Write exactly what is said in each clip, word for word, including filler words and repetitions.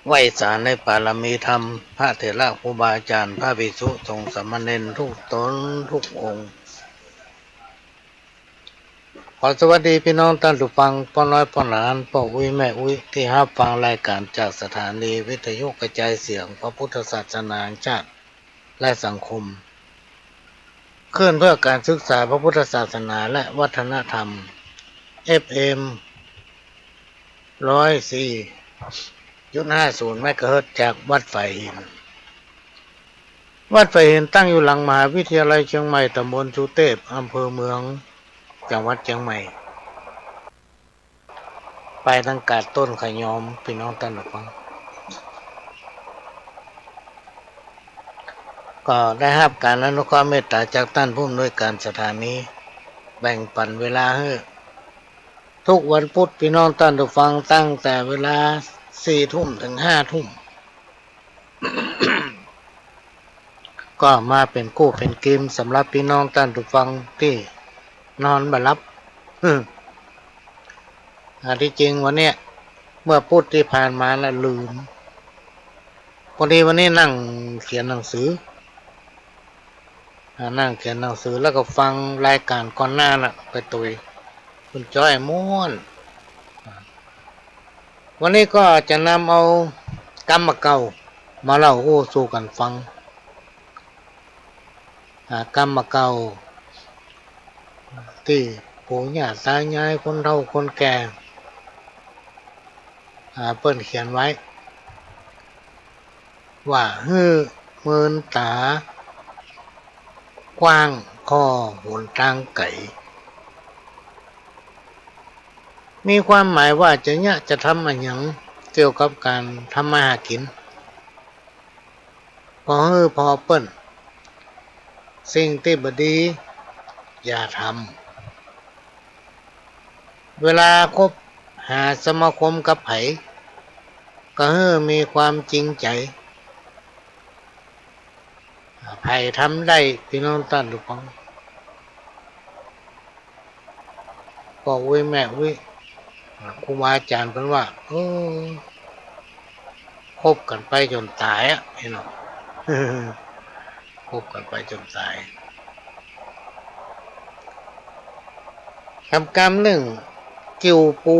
ไหว้สาในปารมีธรรม พระเถระครูบาอาจ๋ารย์ พระภิกษุสงฆ์สามเณรทุกต๋นทุกองค์ ขอสวัสดีปี้น้องต้านผู้ฟัง ป้อน้อยป้อหลาน ป้ออุ๊ยแม่อุ๊ย ตี้ฮับฟังรายก๋านจากสถานีวิทยุกระจายเสียงพระพุทธศาสนาแห่งชาติ และสังคม คลื่นเพื่อการศึกษาพระพุทธศาสนาและวัฒนธรรม เอฟเอ็ม ร้อยสี่จุดห้าศูนย์ เมกะเฮิรตซ์ จากวัดฝายหิน วัดฝายหินตั้งอยู่หลังมหาวิทยาลัยเจียงใหม่ ต๋ำบลสุเตพ อำเภอเมือง จังหวัดเจียงใหม่ ไปตางกาดต้นขะยอม ปี้น้องต้านผู้ฟัง ก็ได้ฮับก๋านอนุเคราะห์เมตต๋าจากต้านผู้อำนวยก๋านสถานี แบ่งปั๋นเวลาหื้อ ทุกวันปุ๊ด ปี้น้องต้านผู้ฟัง ตั้งแต่เวลาสี่ทุ่มเถิงห้าทุ่ม ก็มาเป๋นกู้เป๋นกีมสำหรับปี้น้องต้านผู้ฟังตี้นอนบ่หลับ อ่า ตี้จริงวันเนี้ย เมื่อปุ๊ดตี้ผ่านมาน่ะลืม พอดีวันนี้นั่งเขียนหนังสือ อ่า นั่งเขียนหนังสือแล้วก็ฟังรายก๋านก่อนหน้าน่ะไปตวย คุณจ้อยม่วน อ่า วันนี้ก็จะนำเอากำบ่าเก่ามาเล่าอู้สู่กั๋นฟัง อ่า กำบ่าเก่าตี้ปู่ย่าตายายคนเฒ่าคนแก่ อ่า เปิ้นเขียนไว้ ว่า หื้อเมินต๋าคว้างผ่อหนตางไก๋ มีความหมายว่าจะเยียะจะทำอะหยังเกี่ยวกับก๋านทำมาหากิ๋น ก็หื้อผ่อเปิ้น สิ่งตี้บ่ดีอย่าทำ เวลาคบหาสมาคมกับใผ ก็หื้อมีความจริงใจ๋ ใผทำได้ ปี้น้องต้านผู้ฟัง ป้ออุ๊ยแม่อุ๊ย ครูบาอาจ๋ารย์เปิ้นว่า เออ คบกั๋นไปจ๋นต๋ายอะ หันก่อ คบกั๋นไปจ๋นต๋าย กำกำนึ่ง กิ่วปู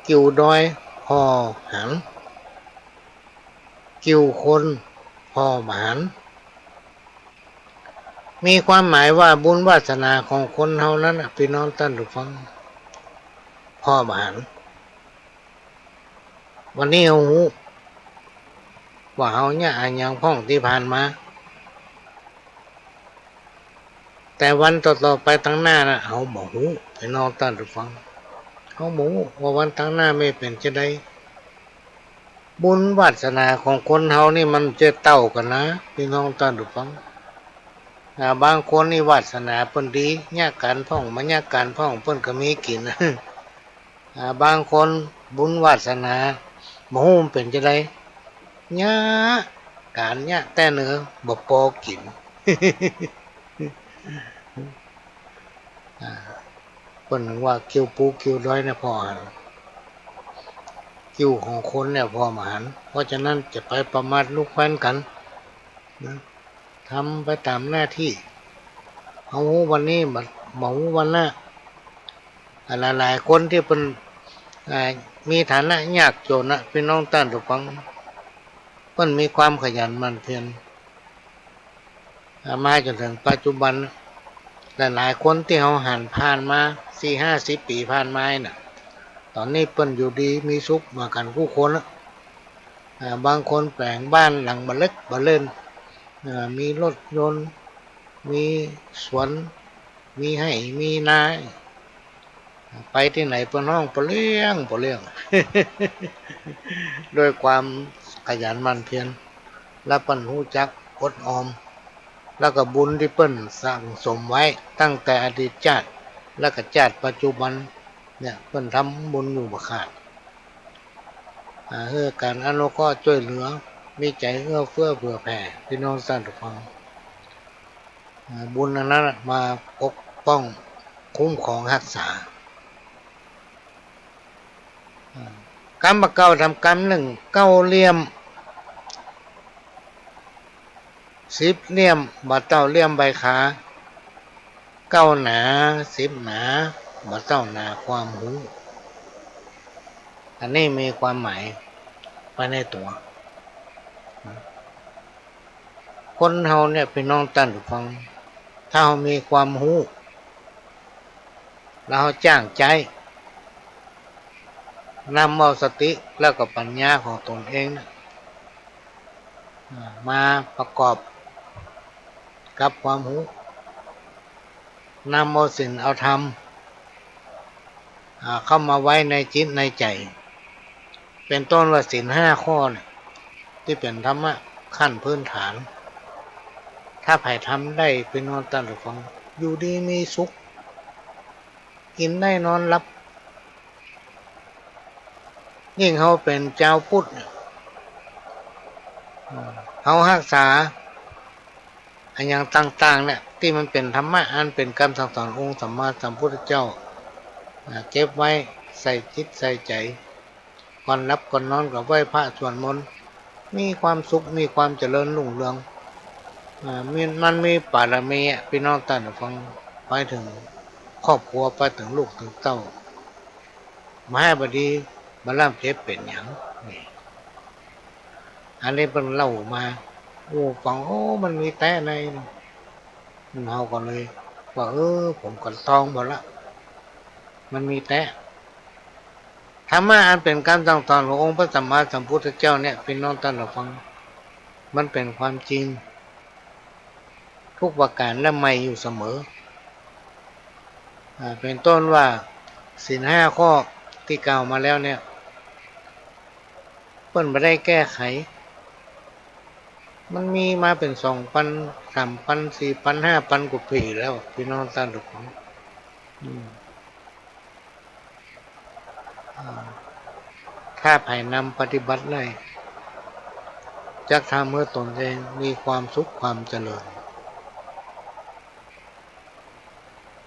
กิ่วดอย ผ่อหัน กิ่วคน ผ่อบ่หัน มีความหมายว่าบุญวาสนาของคนเฮานั้นน่ะ ปี้น้องต้านผู้ฟัง ผ่อบ่หัน วันนี้เฮาฮู้ว่าเฮาเยียะอะหยังพ่องตี้ผ่านมา แต่วันต่อๆ ไปตางหน้าน่ะ เฮาบ่ฮู้ ปี้น้องต้านผู้ฟัง เฮาบ่ฮู้ว่าวันตางหน้าแม่นเป๋นจาใด บุญวาสนาของคนเฮานี่มันจะเต้ากั๋นนะ ปี้น้องต้านผู้ฟัง อ่า บางคนนี่วาสนาเปิ้นดี เยียะก๋านพ่อง บ่เยียะก๋านพ่อง เปิ้นก็มีกิ๋น อ่า บางคนบุญวาสนาบ่ฮู้มันเป๋นจาใด เยียะก๋านเยียะแต๊เนอ บ่ปอกิ๋น อ่า เปิ้นว่ากิ่วปูกิ่วดอยเนี่ยผ่อหัน กิ่วของคนเนี่ยผ่อบ่หัน เพราะฉะนั้นจะไปประมาทลูกแคว้นกั๋นนะ ทำไปต๋ามหน้าตี้ เฮาฮู้วันนี้ บ่ บ่ฮู้วันหน้า อ่า หลายๆ คนตี้เปิ้น อ่า มีฐานะยากจ๋นน่ะ ปี้น้องต้านผู้ฟัง เปิ้นมีความขยันหมั่นเพียร อ่า มาจ๋นเถิงปัจจุบัน หลายๆ คนตี้เฮาหันผ่านมา สี่ห้าสิบปี๋ผ่านมานี่น่ะ ต๋อนนี้เปิ้นอยู่ดีมีสุขมากั๋นกู้คนละ อ่า บางคนแป๋งบ้านหลังบ่าเล็กบ่าเล่น อ่า มีรถยนต์ มีสวน มีไฮ่ มีนา ไปตี้ไหนเปิ้นฮ้องปอเลี้ยง ปอเลี้ยง ด้วยความขยันหมั่นเพียร และเปิ้นฮู้จักอดออม แล้วก็บุญตี้เปิ้นสั่งสมไว้ตั้งแต่อดีตจาติ แล้วก็จาติปัจจุบันเนี่ย เปิ้นทำบุญอยู่บ่ขาด อ่า หื้อก๋านอนุเคราะห์จ้วยเหลือ มีใจ๋เอื้อเฟื้อเผื่อแผ่ ปี้น้องต้านผู้ฟัง อ่า บุญอันนั้นน่ะมาปกป้องคุ้มครองฮักษา อ่า กำบ่าเก๊าทำกำนึ่ง เก๊าเหลี่ยม สิบเหลี่ยม บ่าเต้าเหลี่ยมใบขา เก๊าหนา สิบหนา บ่าเต้าหนาความฮู้ อันนี้มีความหมายไปในตั๋ว คนเฮาเนี่ย ปี้น้องต้านผู้ฟัง ถ้าเฮามีความฮู้ แล้วเฮาจ้างใจ๊ นำเอาสติ แล้วก็ปัญญาของตนเองเนี่ย อ่า มาประกอบกับความฮู้ นำเอาศีลเอาธรรม อ่า เข้ามาไว้ในจิตในใจ๋ เป๋นต้นว่าศีลห้าข้อเนี่ย ตี้เป๋นธรรมะขั้นพื้นฐาน ถ้าใผทำได้ ปี้น้องต้านผู้ฟัง อยู่ดีมีสุข กิ๋นได้นอนหลับ ยิ่งเฮาเป๋นจาวพุทธเนี่ย อ่า เฮาฮักษา อะหยังต่างๆ เนี่ย ตี้มันเป๋นธรรมะ อันเป๋นกำสั่งสอนองค์สัมมาสัมพุทธเจ้า อ่า เก็บไว้ใส่จิตใส่ใจ๋ ก่อนหลับก่อนนอนก็ไหว้พระสวดมนต์ มีความสุข มีความเจริญรุ่งเรือง อ่า มี มันมีบารมีอะ ปี้น้องต้านผู้ฟัง ไปเถิงครอบครัว ไปเถิงลูกเถิงเต้า บ่าหื้อบ่ดี บ่ร่ำเจ็บเป๋นหยัง นี่ อันนี้เปิ้นเล่ามา โอ้ ฟัง โอ้ มันมีแต๊ใน เฮาก็เลยว่า เออ ผมก็ตองบ่ละ มันมีแต๊ ธรรมะอันเป๋นกำสั่งสอนขององค์พระสัมมาสัมพุทธเจ้าเนี่ย ปี้น้องต้านผู้ฟัง มันเป๋นความจริง ทุกประก๋านและใหม่อยู่เสมอ อ่า เป๋นต้นว่า ศีลห้าข้อตี้กล่าวมาแล้วเนี่ย เปิ้นบ่ได้แก้ไข มันมีมาเป๋นสองปัน สามปัน สี่ปัน ห้าปันกว่าปี๋แล้ว ปี้น้องต้านผู้ฟัง อืม อ่า ถ้าใผนำปฏิบัติได้ จักทำหื้อตนเองมีความสุขความเจริญ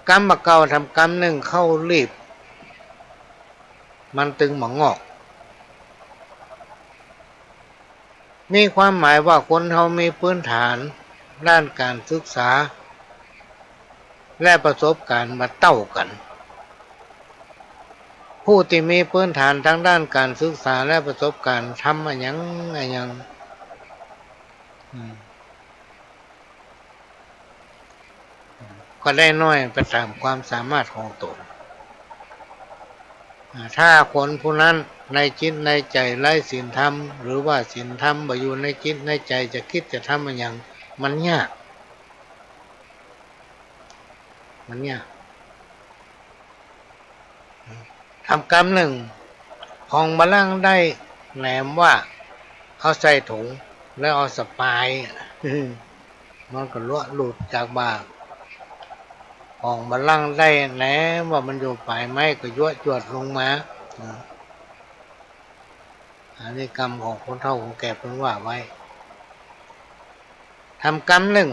กำบ่าเก๊าทำกำนึ่ง เข้าลีบ มันตึงบ่งอก มีความหมายว่าคนเฮามีพื้นฐานด้านก๋านศึกษา และประสบก๋ารณ์บ่เต้ากั๋น ผู้ตี้มีพื้นฐานตางด้านก๋านศึกษาและประสบก๋ารณ์ ทำอะหยังอะหยัง อืม ก็ได้น้อยไปต๋ามความสามารถของตน อ่า ถ้าคนผู้นั้นในจิตในใจ๋ไร้ศีลธรรม หรือว่าศีลธรรมบ่อยู่ในจิตในใจ๋ จะกึ๊ดจะทำอะหยัง มันยาก มันยาก ทำกำนึ่ง ของบ่าลังได้แหนมว่า เอาใส่ถุง แล้วเอาสะปาย มันก็ลัวหลุดจากบ่า ของบ่าลังได้แหนมว่ามันอยู่ป๋ายไม้ ก็ยั้วจวดลงมา นะ อันนี้กำของคนเฒ่าคนแก่เปิ้นว่าไว้ ทำกำนึ่ง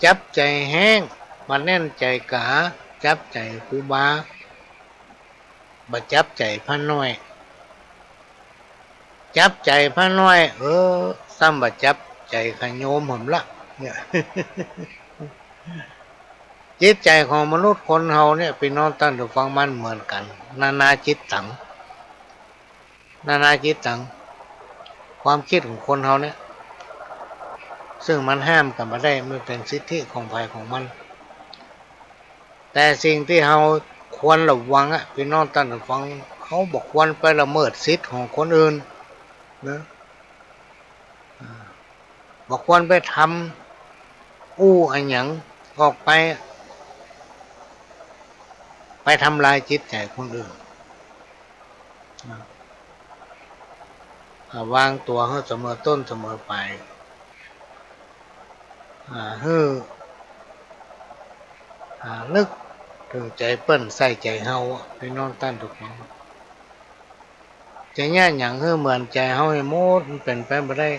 จับใจ๋แฮ้ง บ่แน่นใจ๋ก๋า จับใจ๋ครูบา บ่จับใจ๋พระน้อย จับใจ๋พระน้อย เออ ซ้ำบ่จับใจ๋ข้าโยมหำละ เนี่ย จิตใจ๋ของมนุษย์คนเฮาเนี่ย ปี้น้องต้านผู้ฟัง มันเหมือนกั๋น นานาจิตตัง นานาจิตตัง ความกึ๊ดของคนเฮาเนี่ย ซึ่งมันห้ามกั๋นบ่ได้ มันเป๋นสิทธิของใผของมัน แต่สิ่งตี้เฮาควรระวังอะ ปี้น้องต้านผู้ฟัง เฮาบ่ควรไปละเมิดสิทธิของคนอื่น นะ อ่า บ่ควรไปทำอู้อะหยังออกไป ไปทำลายจิตใจ๋คนอื่น อ่า อ่า วางตั๋วหื้อเสมอต้นเสมอป๋าย อ่า หื้อ อ่า นึกเถิงใจ๋เปิ้นใส่ใจ๋เฮาอะ ปี้น้องต้านผู้ฟัง จะเยียะหยังหื้อเหมือนใจ๋เฮาหื้อหมด มันเป๋นไปบ่ได้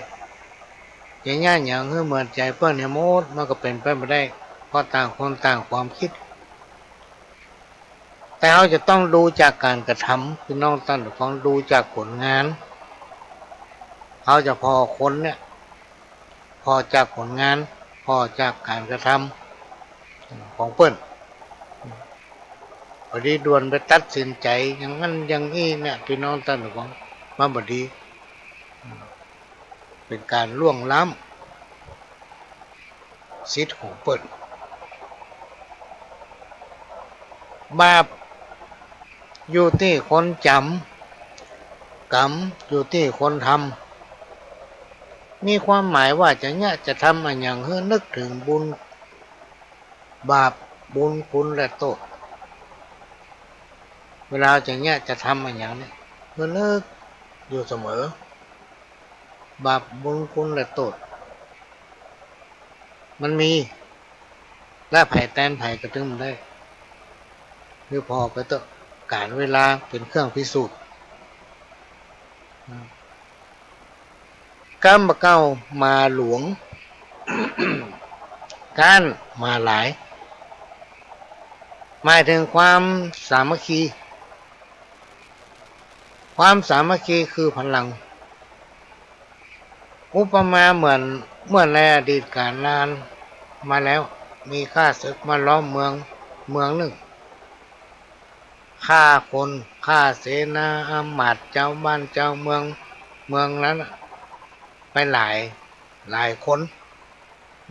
จะเยียะหยังหื้อเหมือนใจ๋เปิ้นหื้อหมด มันก็เป๋นไปบ่ได้ เพราะต่างคนต่างความกึ๊ด แต่เฮาจะต้องดูจากก๋านกระทำ ปี้น้องต้านผู้ฟัง ดูจากผลงาน เฮาจะผ่อคนเนี่ย ผ่อจากผลงาน ผ่อจากก๋านกระทำของเปิ้น บ่ดีด่วนไปตัดสินใจ๋อย่างนั้นอย่างอี้เนี่ย ปี้น้องต้านผู้ฟัง มันบ่ดี เป๋นก๋านล่วงล้ำสิทธิ์ของเปิ้น บาปอยู่ตี้คนจ๋ำ ก๋รรมอยู่ตี้คนทำ มีความหมายว่าจะเยียะจะทำอะหยังหื้อนึกเถิงบุญ บาป บุญคุณและโต้ษ เวลาจะเยียะจะทำอะหยังเนี่ย หื้อนึกอยู่เสมอ บาป บุญคุณและโต้ษ มันมี และใผแตนใผก็ตึงบ่ได้ หื้อผ่อไปเต๊อะ ก๋าลเวลาเป๋นเครื่องพิสูจน์ กำบ่าเก๊ามาหลวง ก๊านมาหลาย หมายเถิงความสามัคคี ความสามัคคีคือพลัง อุปมาเหมือน เมื่อในอดีตกาลนานมาแล้ว มีข้าศึกมาล้อมเมือง เมืองนึ่ง ฆ่าคน ฆ่าเสนาอามาตย์ จาวบ้านจาวเมือง เมืองนั้นน่ะ ไปหลาย หลายคน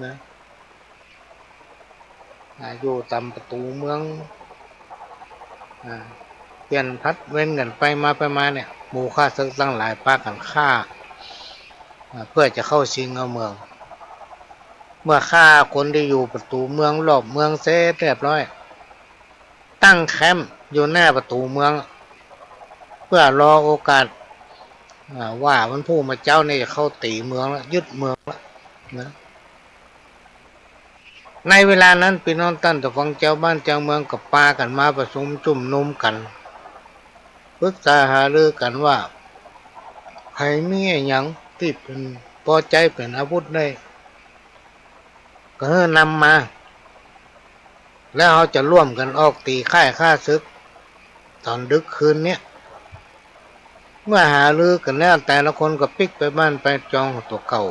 นะ อ่า อยู่ต๋ามประตู๋เมือง อ่า เปลี่ยนผลัดเวรกั๋นไปมาไปมาเนี่ย หมู่ข้าศึกตังหลายปากั๋นฆ่า อ่า เปื้อจะเข้าชิงเอาเมือง เมื่อฆ่าคนตี้อยู่ประตู๋เมืองรอบเมืองเสร็จเรียบร้อย ตั้งแคมป์อยู่หน้าประตู๋เมือง เปื้อรอโอกาส อ่า ว่าวันพูกเมื่อเจ๊านี่จะเข้าตี๋เมืองแล้ว ยึดเมืองแล้วนะ ในเวลานั้น ปี้น้องต้านผู้ฟัง จาวบ้านจาวเมืองก็ปากั๋นมาประชุมจุมนุมกั๋น ปรึกษาหารือกั๋นว่า ใผมีอะหยังตี้เป๋น ปอใจ๊เป๋นอาวุธได้ ก็หื้อนำมา แล้วเฮาจะร่วมกั๋นออกตี๋ค่ายข้าศึก ต๋อนดึกคืนเนี้ย เมื่อหารือกั๋นแล้ว แต่ละคนก็ปิ๊กไปบ้านไปจองตั๋วเก่า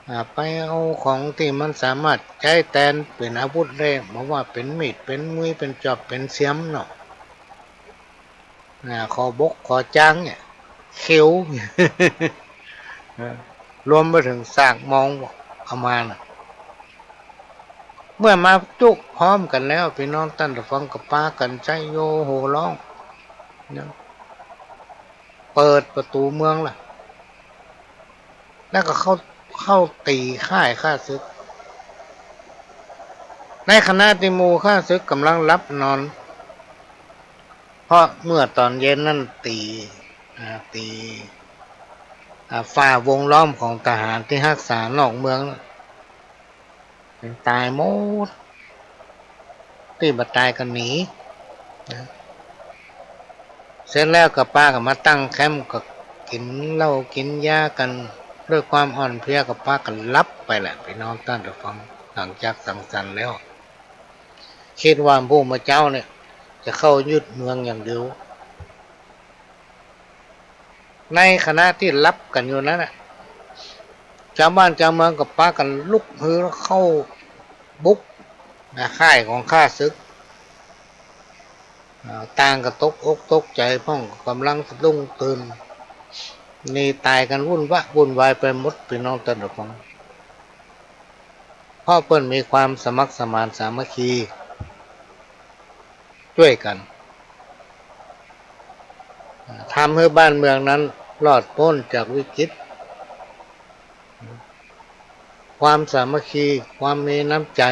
อ่า ไปเอาของตี้มันสามารถใจ๊แตนเป๋นอาวุธได้ บ่ว่าเป๋นมีด เป๋นมุย เป๋นจอบ เป๋นเสียมเนาะ อ่า ขอบก ขอจ๊างเนี่ย เขียว เออ รวมไปเถิงสากมอง เอามาน่ะ เมื่อมาจุพร้อมกั๋นแล้ว ปี้น้องต้านผู้ฟังก็ปากั๋นใจ๊โยโห่ฮ้องนะ เปิดประตู๋เมืองละ แล้วก็เข้า เข้าตี๋ค่ายข้าศึก ในขณะตี้หมู่ข้าศึกก่ำลังหลับนอน เพราะเมื่อต๋อนเย็นนั้นตี๋ อ่า ตี๋ อ่า ฝ่าวงล้อมของทหารตี้ฮักษานอกเมือง ต๋ายหมด ตี้บ่ต๋ายก็หนีนะ เสร็จแล้วก็ปากั๋นมาตั้งแคมป์ ก็กิ๋นเหล้ากิ๋นยากั๋น ด้วยความอ่อนเพลียก็ปากั๋นหลับไปแหละ ปี้น้องต้านผู้ฟัง หลังจากสังสรรค์แล้ว กึ๊ดว่าพรุ่งเมื่อเจ๊าเนี่ย จะเข้ายึดเมืองอย่างเดียว ในขณะตี้หลับกั๋นอยู่นั้นน่ะ จาวบ้านจาวเมืองก็ปากั๋นลุกฮือเข้าบุกนะ ค่ายของข้าศึก อ่า ต่างก็ตกอกตกใจ๋ พ่องก็ก่ำลังสะดุ้งตื่น หนีต๋ายกั๋นวุ่นวะวุ่นวายไปหมด ปี้น้องต้านผู้ฟัง เพราะเปิ้นมีความสมัครสมานสามัคคี จ้วยกั๋น อ่า ทำหื้อบ้านเมืองนั้นรอดป๊นจากวิกฤต ความสามัคคี ความมีน้ำใจ๋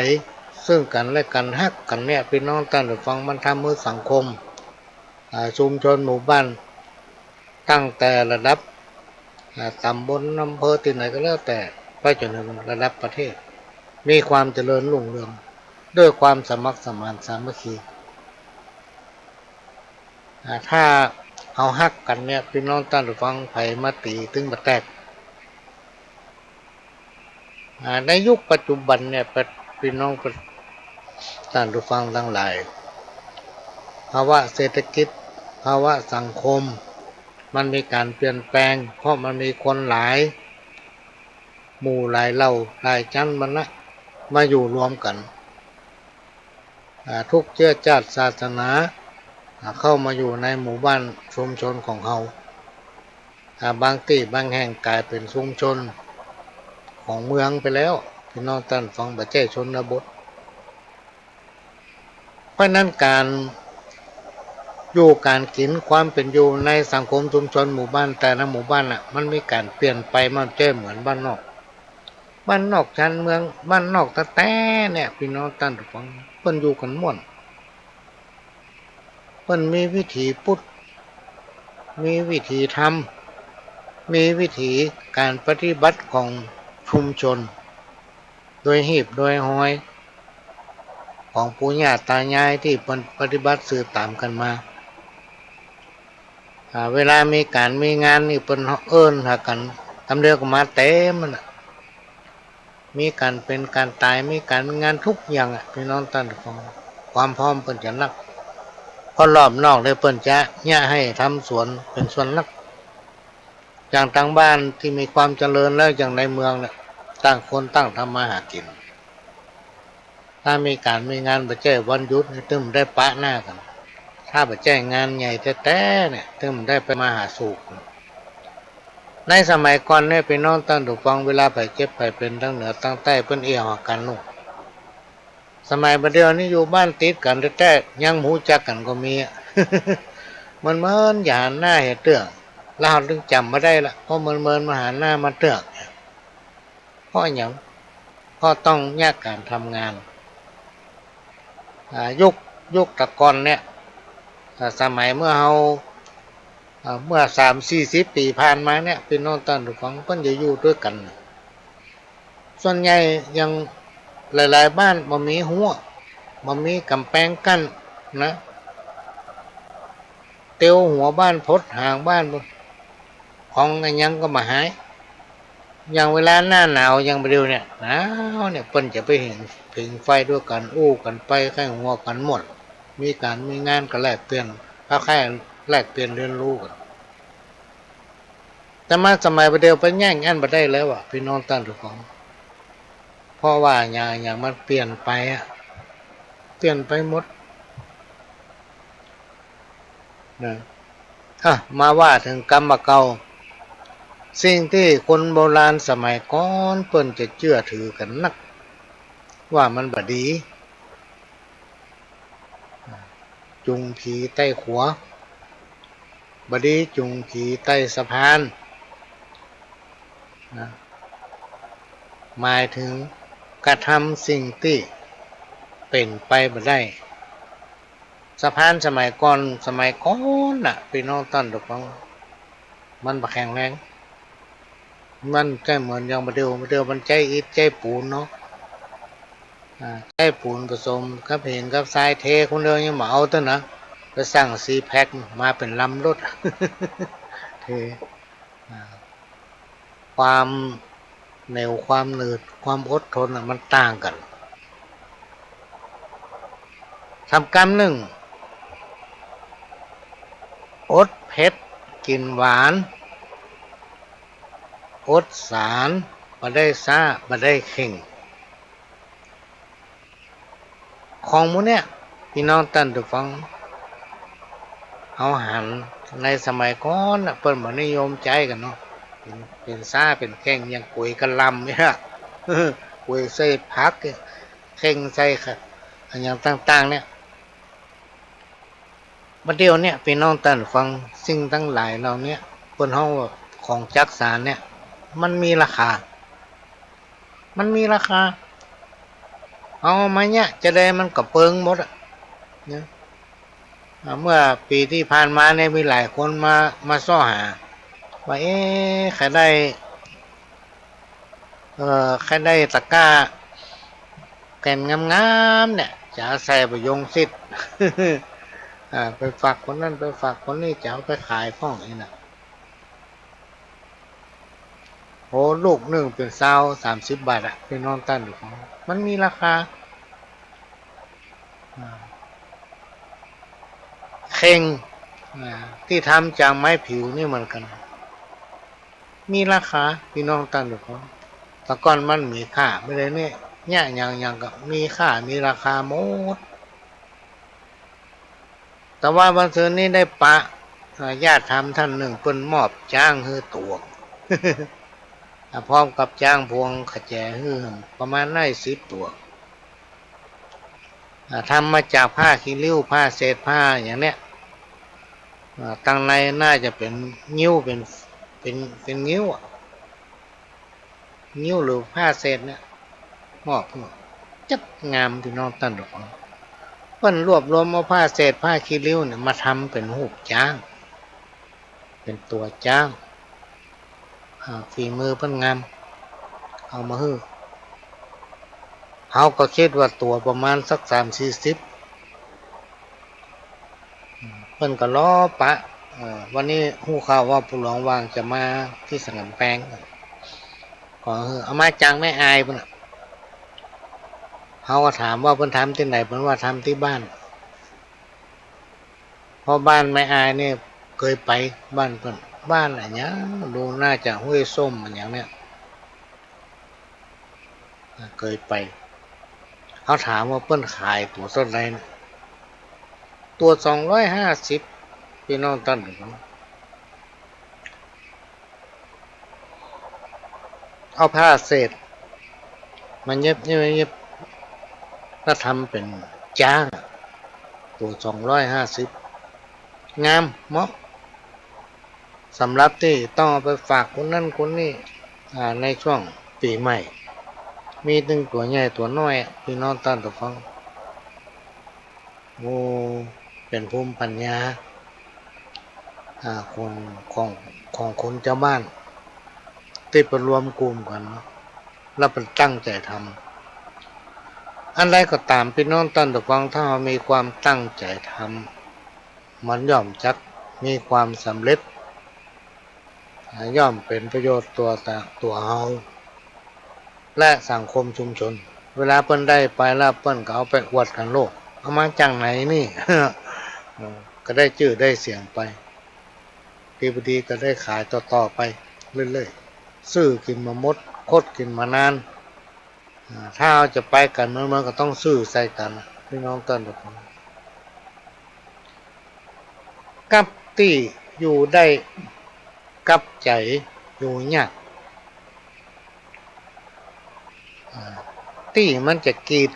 ซึ่งกั๋นและกั๋น ฮักกั๋นเนี่ย ปี้น้องต้านผู้ฟัง มันทำหื้อสังคม อ่า ชุมชนหมู่บ้าน ตั้งแต่ระดับ อ่า ต๋ำบล อำเภอ ตี้ไหนก็แล้วแต่ ไปจ๋นเถิงระดับประเทศ มีความเจริญรุ่งเรือง ด้วยความสมัครสมานสามัคคี อ่า ถ้าเฮาฮักกั๋นเนี่ย ปี้น้องต้านผู้ฟัง ใผมาตี๋ตึงบ่แตก อ่า ในยุคปัจจุบันเนี่ย ปะ- ปี้น้องปะ- ต้านผู้ฟังตังหลาย ภาวะเศรษฐกิจ ภาวะสังคม มันมีก๋านเปลี่ยนแปลง เพราะมันมีคนหลายหมู่หลายเหล่าหลายชั้นวรรณะ มาอยู่รวมกั๋น อ่า ทุกเจื้อจ้าดศาสนา อ่า เข้ามาอยู่ในหมู่บ้านชุมชนของเฮา อ่า บางตี้บางแห่งก๋ายเป๋นชุมชนของเมืองไปแล้ว ปี้น้องต้านฟัง บ่ใจ้ชนบท เพราะนั้นก๋านอยู่ก๋านกิ๋น ความเป๋นอยู่ในสังคมชุมชนหมู่บ้านแต่ละหมู่บ้านน่ะ มันมีก๋านเปลี่ยนไป มันบ่ใจ้เหมือนบ้านนอก บ้านนอกชานเมือง บ้านนอกแต๊ๆ เนี่ย ปี้น้องต้านฟัง เปิ้นอยู่กั๋นม่วน เปิ้นมีวิถีพุทธ มีวิถีธรรม มีวิถีก๋านปฏิบัติของชุมชน โดยฮีบโดยฮอยของปู่ย่าต๋ายายตี้เปิ้นปฏิบัติสืบต๋ามกั๋นมา อ่า เวลามีก๋านมีงานนี่เปิ้นเอิ้นหากั๋น กำเดียวก็มาเต๋มหั้นน่ะ มีก๋านเป๋นก๋านต๋าย มีก๋านมีงานกู้อย่างอะ ปี้น้องต้านฟัง ความพร้อมเปิ้นจะนัก เพราะรอบนอกเนี่ยเปิ้นจะเยียะหื้อทำสวนเป๋นส่วนนัก อย่างตางบ้านตี้มีความเจริญแล้ว อย่างในเมืองเนี่ย ต่างคนต่างทำมาหากิ๋น ถ้ามีก๋านมีงานบ่ใจ้วันหยุดนี่ ตึงบ่ได้ปะหน้ากั๋น ถ้าบ่ใจ้งานใหญ่แต๊ๆ เนี่ย ตึงบ่ได้ไปมาหาสู่กั๋น ในสมัยก่อนเนี่ย ปี้น้องต้านฟัง เวลาใผเจ็บใผเป๋นตางเหนือตางใต้ เปิ้นเอี่ยวหากั๋นโน่น สมัยบ่าเดี่ยวนี้อยู่บ้านติดกั๋นแต๊ๆ ยังบ่ฮู้จักกั๋นก็มีอะ เมินๆ จะหันหน้าเหียเตื้อ แล้วเฮาตึงจ๋ำบ่ได้ละ เพราะเมินๆ มาหันหน้ามาเตื้อ เพราะหยัง เพราะต้องแยกก๋านทำงาน อ่า ยุค ยุคแต่ก่อนเนี่ย อ่า สมัยเมื่อเฮา อ่า เมื่อสามสี่สิบปี๋ผ่านมาเนี่ย ปี้น้องต้านฟัง เปิ้นจะอยู่ตวยกั๋น ส่วนใหญ่อย่างหลายๆ บ้านบ่มีฮั้ว บ่มีก๋ำแปงกั้นนะ เตียวหัวบ้านพดหางบ้าน ของอะหยังก็บ่หาย อย่างเวลาหน้าหนาวอย่างบ่าเดี่ยวเนี่ย หนาวเนี่ย เปิ้นจะไปผิง ผิงไฟตวยกั๋น อู้กั๋นไป ใค่หัวกั๋นม่วน มีก๋านมีงานก็แลกเปลี่ยน คล้ายๆ แลกเปลี่ยนเรียนรู้กั๋น แต่มาสมัยบ่าเดี่ยวไปแยกอั้นบ่ได้แล้วอะ ปี้น้องต้านฟัง เพราะว่าอะหยังอะหยังมันเปลี่ยนไปอะ เปลี่ยนไปหมดนะ อ่ะ มาว่าเถิงกำบ่าเก่า สิ่งตี้คนโบราณสมัยก่อนเปิ้นจะเจื้อถือกั๋นนัก ว่ามันบ่ดี จูงผีไต่ขัว บ่ดีจูงผีไต่สะพานนะ หมายเถิงกระทำสิ่งตี้เป๋นไปบ่ได้ สะพานสมัยก่อน สมัยก่อนน่ะ ปี้น้องต้านฟัง มันบ่แข็งแรง มันบ่ใจ้เหมือนอย่างบ่าเดี่ยว บ่าเดี่ยวมันใจ๊อิฐใจ๊ปูนเนาะ อ่า ใจ๊ปูนผสมกับหินกับทรายเทคนเดียวยังบ่เอาเตื้อนะ ไปสั่งซีแพ็คมาเป๋นลำรถ เท อ่า ความเหนียว ความหนืด ความอดทนน่ะ มันต่างกั๋น ทำกำนึ่ง อดเผ็ดกิ๋นหวาน อดสาร บ่ได้ซ้า บ่ได้เข่ง ของหมู่เนี่ย ปี้น้องต้านฟัง เฮาหันในสมัยก่อนน่ะ เปิ้นบ่นิยมใจ๊กั๋นเนาะ เป๋น เป๋นซ้าเป๋นเข่ง อย่างก๋วยกะหล่ำเนี่ย ก๋วยใส่ผักเนี่ย เข่งใส่ขะ อะหยังต่างๆ เนี่ย บ่าเดี่ยวเนี่ย ปี้น้องต้านฟัง สิ่งตังหลายเหล่าเนี้ย เปิ้นฮ้องว่าของจักสานเนี่ย มันมีราคา มันมีราคา เอามาเยียะจาใดมันก็เปิงหมดอะ เนี่ย อ่า เมื่อปี๋ตี้ผ่านมาเนี่ย มีหลายคนมา มาเซาะหา ว่า เอ๊ะ ใค่ได้ เอ่อ ใค่ได้ตะกร้าแก่นงามๆ เนี่ย จะเอาใส่มะยงชิด อ่า ไปฝากคนนั้น ไปฝากคนนี้ จะเอาไปขายพ่องอี้น่ะ โห ลูกนึ่งเป๋นซาว สามสิบบาทอะ ปี้น้องต้านฟัง มันมีราคา อ่า เข่ง อ่า ตี้ทำจากไม้ผิวนี่เหมือนกั๋น มีราคา ปี้น้องต้านผู้ฟัง แต่ก่อนมันมีค่าบ่าเดี่ยวนี้ เยียะหยังๆ ก็มีค่า มีราคาหมด แต่ว่าวันซืนนี้ได้ปะ อ่า ญาติธรรมต้านนึ่ง เปิ้นมอบจ๊างหื้อตั๋ว อ่า พร้อมกับจ๊างพวงขะแจหื้อ ประมาณได้สิบตั๋ว อ่า ทำมาจากผ้าขี้ริ้ว ผ้าเศษผ้าอย่างเนี้ย อ่า ตังในน่าจะเป๋นงิ้ว เป๋น เป๋น เป๋นงิ้วอะ งิ้วหรือผ้าเศษเนี่ย มอบหื้อ จั๊ดงาม ปี้น้องต้านผู้ฟัง เปิ้นรวบรวมเอาผ้าเศษผ้าขี้ริ้วเนี่ย มาทำเป๋นฮูปจ๊าง เป๋นตั๋วจ๊าง อ่า ฝีมือเปิ้นงาม เอามาหื้อ เฮาก็กึ๊ดว่าตั๋วประมาณสักสามสี่สิบ เปิ้นก็รอปะ เอ่อ วันนี้ฮู้ข่าวว่าปู่หลวงหว่างจะมาตี้สันกำแปง ก็หื้อเอามาจากแม่อายปู๊นน่ะ เฮาก็ถามว่าเปิ้นทำตี้ไหน เปิ้นว่าทำตี้บ้าน เพราะบ้านแม่อายนี่เกยไป บ้านเปิ้น บ้านอะหยัง ดูน่าจะห้วยส้มอะหยังเนี่ย เกยไป เฮาถามว่าเปิ้นขายตั๋วเต้าใดเนี่ย ตั๋วสองร้อยห้าสิบ ปี้น้องต้านผู้ฟัง เอาผ้าเศษมาเย็บ เย็บ เย็บ แล้วทำเป๋นจ๊างอะ ตั๋วสองร้อยห้าสิบ งาม เหมาะ สำหรับตี้ต้องเอาไปฝากคนนั้นคนนี้ อ่า ในช่วงปี๋ใหม่ มีตึงตั๋วใหญ่ตั๋วน้อยอะ ปี้น้องต้านผู้ฟัง โอ้ เป๋นภูมิปัญญา อ่า ของ ของ ของคนจาวบ้าน ตี้เปิ้นรวมกลุ่มกั๋น แล้วเปิ้นตั้งใจ๋ทำ อันใดก็ต๋าม ปี้น้องต้านผู้ฟัง ถ้าเฮามีความตั้งใจ๋ทำ มันย่อมจักมีความสำเร็จ อ่า ย่อมเป๋นประโยชน์ตั๋วตะ ตั๋วเฮา และสังคมชุมชน เวลาเปิ้นได้ไปแล้ว เปิ้นก็เอาไปอวดกั๋นโลก เอามาจากไหนนี่ เออ ก็ได้จื้อได้เสียงไป ดีบ่ดีก็ได้ขายต่อๆ ไปเรื่อยๆ ซื้อกิ๋นบ่หมด คดกิ๋นบ่นาน อ่า ถ้าเฮาจะไปกั๋นเมินๆ ก็ต้องซื้อใส่กั๋น ปี้น้องต้านผู้ฟัง กับตี้อยู่ได้ กับใจ๋อยู่ยาก อ่า ตี้มันจะกีด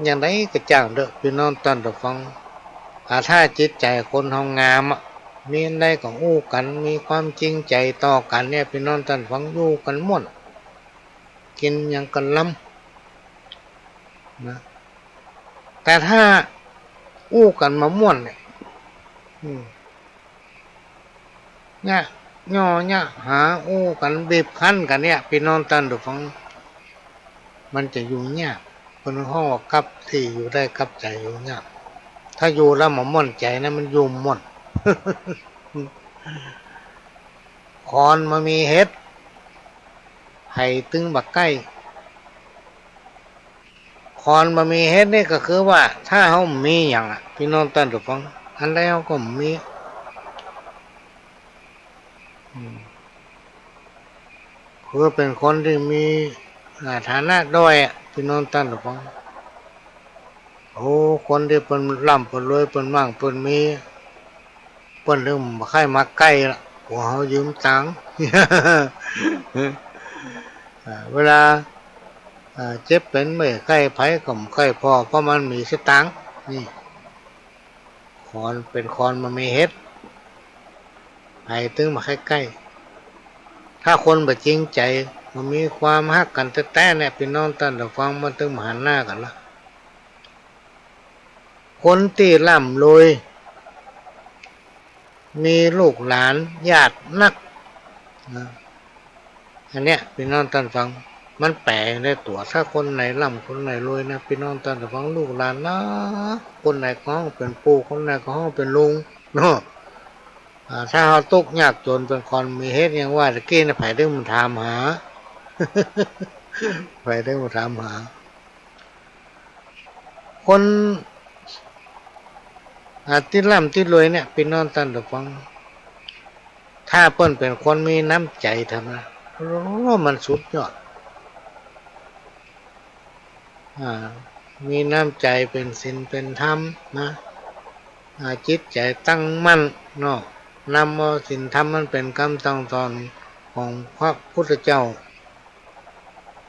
อย่างใดก็จ้างเต๊อะ ปี้น้องต้านผู้ฟัง อ่า ถ้าจิตใจ๋คนเฮางามอะ มีอันใดก็อู้กั๋น มีความจริงใจ๋ต่อกั๋นเนี่ย ปี้น้องต้านผู้ฟัง อยู่กั๋นม่วน กิ๋นหยังกั๋นลำ นะ แต่ถ้าอู้กั๋นบ่ม่วนเนี่ย อืม เยียะย่อเยียะหา อู้กั๋นบีบคั้นกั๋นเนี่ย ปี้น้องต้านผู้ฟัง มันจะอยู่ยาก เปิ้นฮ้องว่ากับตี้อยู่ได้กับใจ๋อยู่ยาก ถ้าอยู่แล้วบ่ม่วนใจ๋นะ มันอยู่บ่ม่วน ขอนบ่มีเห็ด ใผตึงบ่ใก้ ขอนบ่มีเห็ดนี่ก็คือว่า ถ้าเฮาบ่มีหยังอะ ปี้น้องต้านผู้ฟัง อันใดเฮาก็บ่มี อืม คือเป๋นคนตี้มี อ่า ฐานะด้อยอะ ปี้น้องต้านผู้ฟัง โอ้ คนตี้เปิ้นร่ำเปิ้นรวย เปิ้นมั่งเปิ้นมี เปิ้นเริ่มบ่ใค่มาใก้ละ กั๋วเฮายืมตังค์ อ่า เวลา อ่า เจ็บเป๋นเมื่อยไข้ไผก็บ่ใค่ผ่อ เพราะมันมีสตางค์ นี่ ขอนเป๋นขอนบ่มีเห็ด ใผตึงบ่ใค่ใก้ ถ้าคนบ่จริงใจ๋ บ่มีความฮักกั๋นแต๊ๆ เนี่ย ปี้น้องต้านผู้ฟัง มันตึงบ่หันหน้ากั๋นละ คนตี้ร่ำรวย มีลูกหลานญาตินัก นะ อันเนี้ย ปี้น้องต้านฟัง มันแป๋ในตั๋ว ถ้าคนไหนร่ำคนไหนรวยนะ ปี้น้องต้านฟัง ลูกหลานนัก คนไหนก็ฮ้องเป๋นปู่ คนไหนก็ฮ้องเป๋นลุง เนาะ อ่า ถ้าเฮาตุ๊กข์ยากจ๋นเป๋นคนบ่มีเห็ด อย่างว่าตะกี้นะ ใผตึงมาถามหา ใผตึงมาถามหา คน อ่า ตี้ร่ำตี้รวยเนี่ย ปี้น้องต้านผู้ฟัง ถ้าเปิ้นเป๋นคนมีน้ำใจ๋เถิงนะ โอ้ มันสุดยอด อ่า มีน้ำใจ๋เป๋นศีลเป๋นธรรมนะ อ่า จิตใจ๋ตั้งมั่นเนาะ นำเอาศีลธรรมอันเป๋นกำสั่งสอนของพระพุทธเจ้า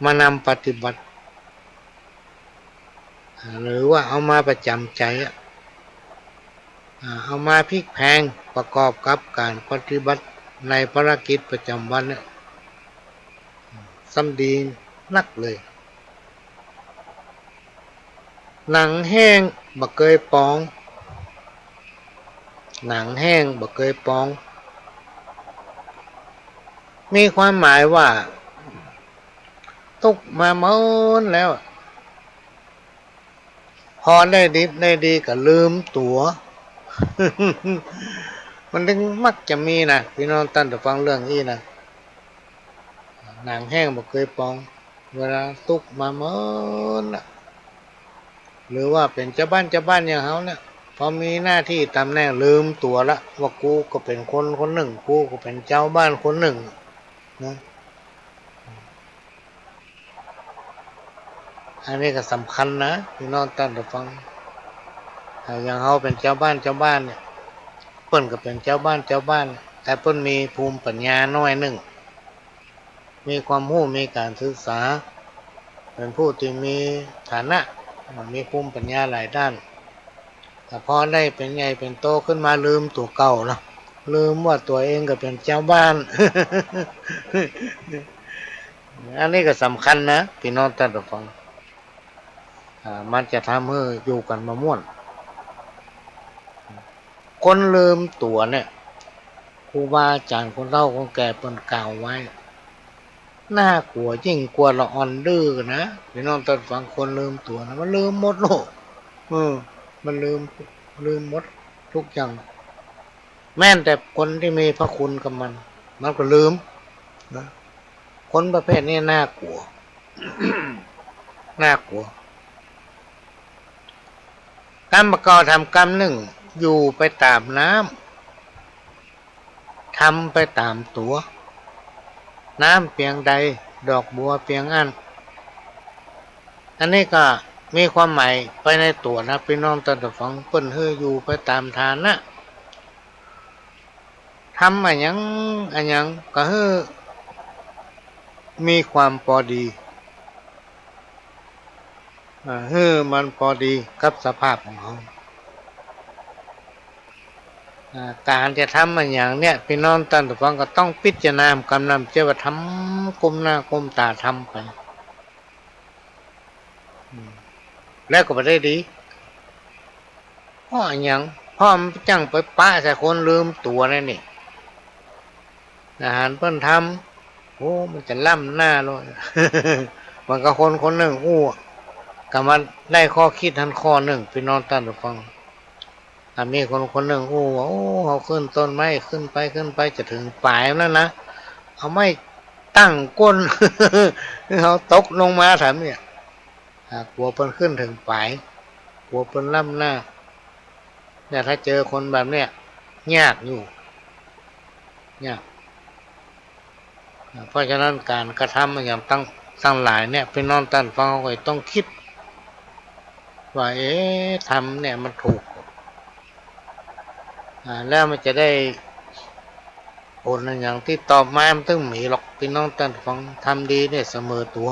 มานำปฏิบัติ อ่า หรือว่าเอามาประจ๋ำใจ๋อะ อ่า เอามาพลิกแพลงประกอบกับก๋านปฏิบัติในภารกิจประจ๋ำวันเนี่ย ซ้ำดีนักเลย หนังแห้งบ่เกยปอง หนังแห้งบ่เกยปอง มีความหมายว่า ตุ๊กมาเมินแล้ว พอได้ดิบได้ดีก็ลืมตั๋ว มันจึงมักจะมีนะ ปี้น้องต้านผู้ฟัง เรื่องอี้นะ หนังแห้งบ่เกยปอง เวลาตุ๊กมาเมินน่ะ หรือว่าเป๋นจาวบ้าน จาวบ้านอย่างเฮาเนี่ย พอมีหน้าตี้ต๋ำแหน่งลืมตั๋วละ ว่ากูก็เป๋นคนคนนึ่ง กูก็เป๋นจาวบ้านคนนึ่งนะ อันนี้ก็สำคัญนะ ปี้น้องต้านผู้ฟัง อ่า อย่างเฮาเป๋นจาวบ้าน จาวบ้านเนี่ย เปิ้นก็เป๋นจาวบ้าน จาวบ้าน แต่เปิ้นมีภูมิปัญญาน้อยนึ่ง มีความฮู้ มีก๋านศึกษา เป๋นผู้ตี้มีฐานะ มีภูมิปัญญาหลายด้าน แต่พอได้เป๋นใหญ่เป๋นโตขึ้นมาลืมตั๋วเก่าเนาะ ลืมว่าตั๋วเองก็เป๋นจาวบ้าน อันนี้ก็สำคัญนะ ปี้น้องต้านผู้ฟัง อ่า มันจะทำหื้ออยู่กั๋นบ่ม่วน คนลืมตั๋วเนี่ย ครูบาอาจ๋ารย์คนเฒ่าคนแก่เปิ้นกล่าวไว้ น่ากลัวยิ่งกว่าละอ่อนดื้อนะ ปี้น้องต้านผู้ฟัง คนลืมตั๋วนะ มันลืมหมดโลก เออ มันลืม ลืมหมดทุกอย่าง แม้แต่คนตี้มีพระคุณกับมัน มันก็ลืมนะ คนประเภทนี้น่ากลัว น่ากลัว กำบ่าเก่าทำกำนึ่ง อยู่ไปต๋ามน้ำ ทำไปต๋ามตั๋ว น้ำเปียงใด ดอกบัวเปียงอั้น อันนี้ก็มีความหมายไปในตั๋วนะ ปี้น้องต้านผู้ฟัง เปิ้นหื้ออยู่ไปต๋ามฐานะ ทำอะหยังอะหยังก็หื้อมีความปอดี อ่า หื้อมันปอดีกับสภาพของเฮา อ่า ก๋านจะทำอะหยังเนี่ย ปี้น้องต้านผู้ฟังก็ต้องพิจารณา กำนำเจียว่าทำก้มหน้าก้มต๋าทำไป อืม แล้วก็บ่ได้ดี เพราะอะหยัง เพราะมันจั้งไปปะใส่คนลืมตั๋วนั่นนี่ อาหารเปิ้นทำ โอ้ มันจะล้ำหน้าเลย มันก็คนคนนึ่งอู้ ก็มาได้ข้อคิดหั้นข้อนึ่ง ปี้น้องต้านผู้ฟัง ถ้ามีคนคนนึ่งอู้ว่า โอ้ เฮาขึ้นต้นไม้ ขึ้นไป ขึ้นไป จะเถิงป๋ายมันนั้นนะ เอาไม้ตั้งก้น เฮาตกลงมาแถมเนี่ย อ่า กั๋วเปิ้นขึ้นเถิงป๋าย กั๋วเปิ้นล้ำหน้า เนี่ย ถ้าเจอคนแบบเนี้ย ยากอยู่ ยาก อ่า เพราะฉะนั้นก๋านกระทำอะหยังตัง ตังหลายเนี่ย ปี้น้องต้านฟังก็ต้องกึ๊ดว่า เอ๊ะ ทำเนี่ยมันถูก อ่า แล้วมันจะได้ผลอะหยังตี้ตอบมา มันตึงมีหรอก ปี้น้องต้านฟัง ทำดีเนี่ยเสมอตั๋ว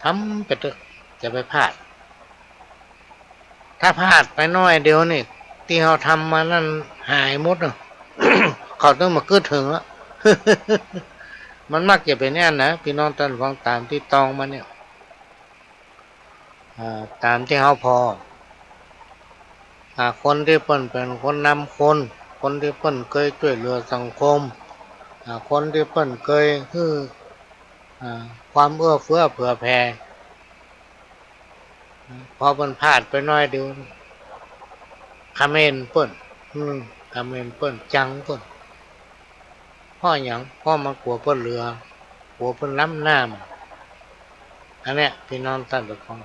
ทำไปเต๊อะ จะไปพลาด ถ้าพลาดไปน้อยเดียวนี่ ตี้เฮาทำมานั้นหายหมดเนาะ เขาตึงบ่กึ๊ดเถิงละ มันมักจะเป๋นอย่างนั้นนะ ปี้น้องต้านฟัง ต๋ามตี้ตองมาเนี่ย อ่า ต๋ามตี้เฮาผ่อ อ่า คนตี้เปิ้นเป๋นคนนำคน คนตี้เปิ้นเกยจ้วยเหลือสังคม อ่า คนตี้เปิ้นเกยหื้อ อ่า ความเอื้อเฟื้อเผื่อแผ่ พอเปิ้นพลาดไปน้อยเดียว คอมเมนต์เปิ้น อืม คอมเมนต์เปิ้น จังเปิ้น เพราะหยัง เพราะมันกั๋วเปิ้นเหลือ กั๋วเปิ้นล้ำหน้ามา อันเนี้ย ปี้น้องต้านฟัง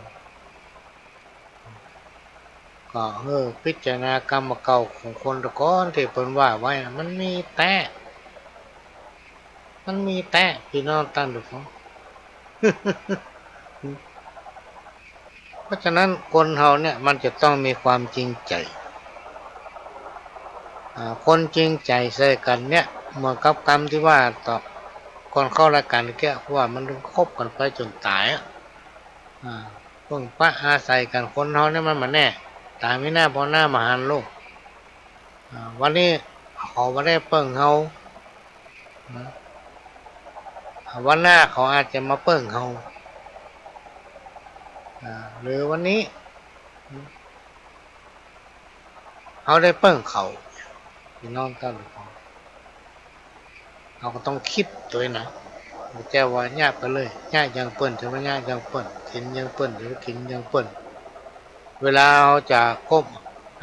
ก็ เออ พิจารณากรรมเก่าของคนตะก้อนตี้เปิ้นว่าไว้น่ะ มันมีแต๊ มันมีแต๊ ปี้น้องต้านผู้ฟัง เพราะฉะนั้นคนเฮาเนี่ยมันจะต้องมีความจริงใจ๋ อ่า คนจริงใจ๋ใส่กั๋นเนี่ย เหมือนกับกำตี้ว่าต่อก่อนเข้ารายก๋านตะเกียะ ว่ามันต้องคบกั๋นไปจ๋นต๋ายอะ อ่า เปิ้งปะอาศัยกั๋น คนเฮาเนี่ยมันบ่แน่ ต๋ายมีหน้าพ่อหน้าบ่หันลูก อ่า วันนี้เขาบ่ได้เปิ้งเฮา นะ วันหน้าเขาอาจจะมาเปิ้งเฮา อ่า หรือวันนี้ เฮาได้เปิ้งเขา ปี้น้องต้านผู้ฟัง เฮาก็ต้องกึ๊ดตวยนะ บ่ใจ้ว่าเยียะไปเลย เยียะอย่างเปิ้น จะว่าเยียะอย่างเปิ้น กิ๋นอย่างเปิ้น จะว่ากิ๋นอย่างเปิ้น เวลาเฮาจะคบ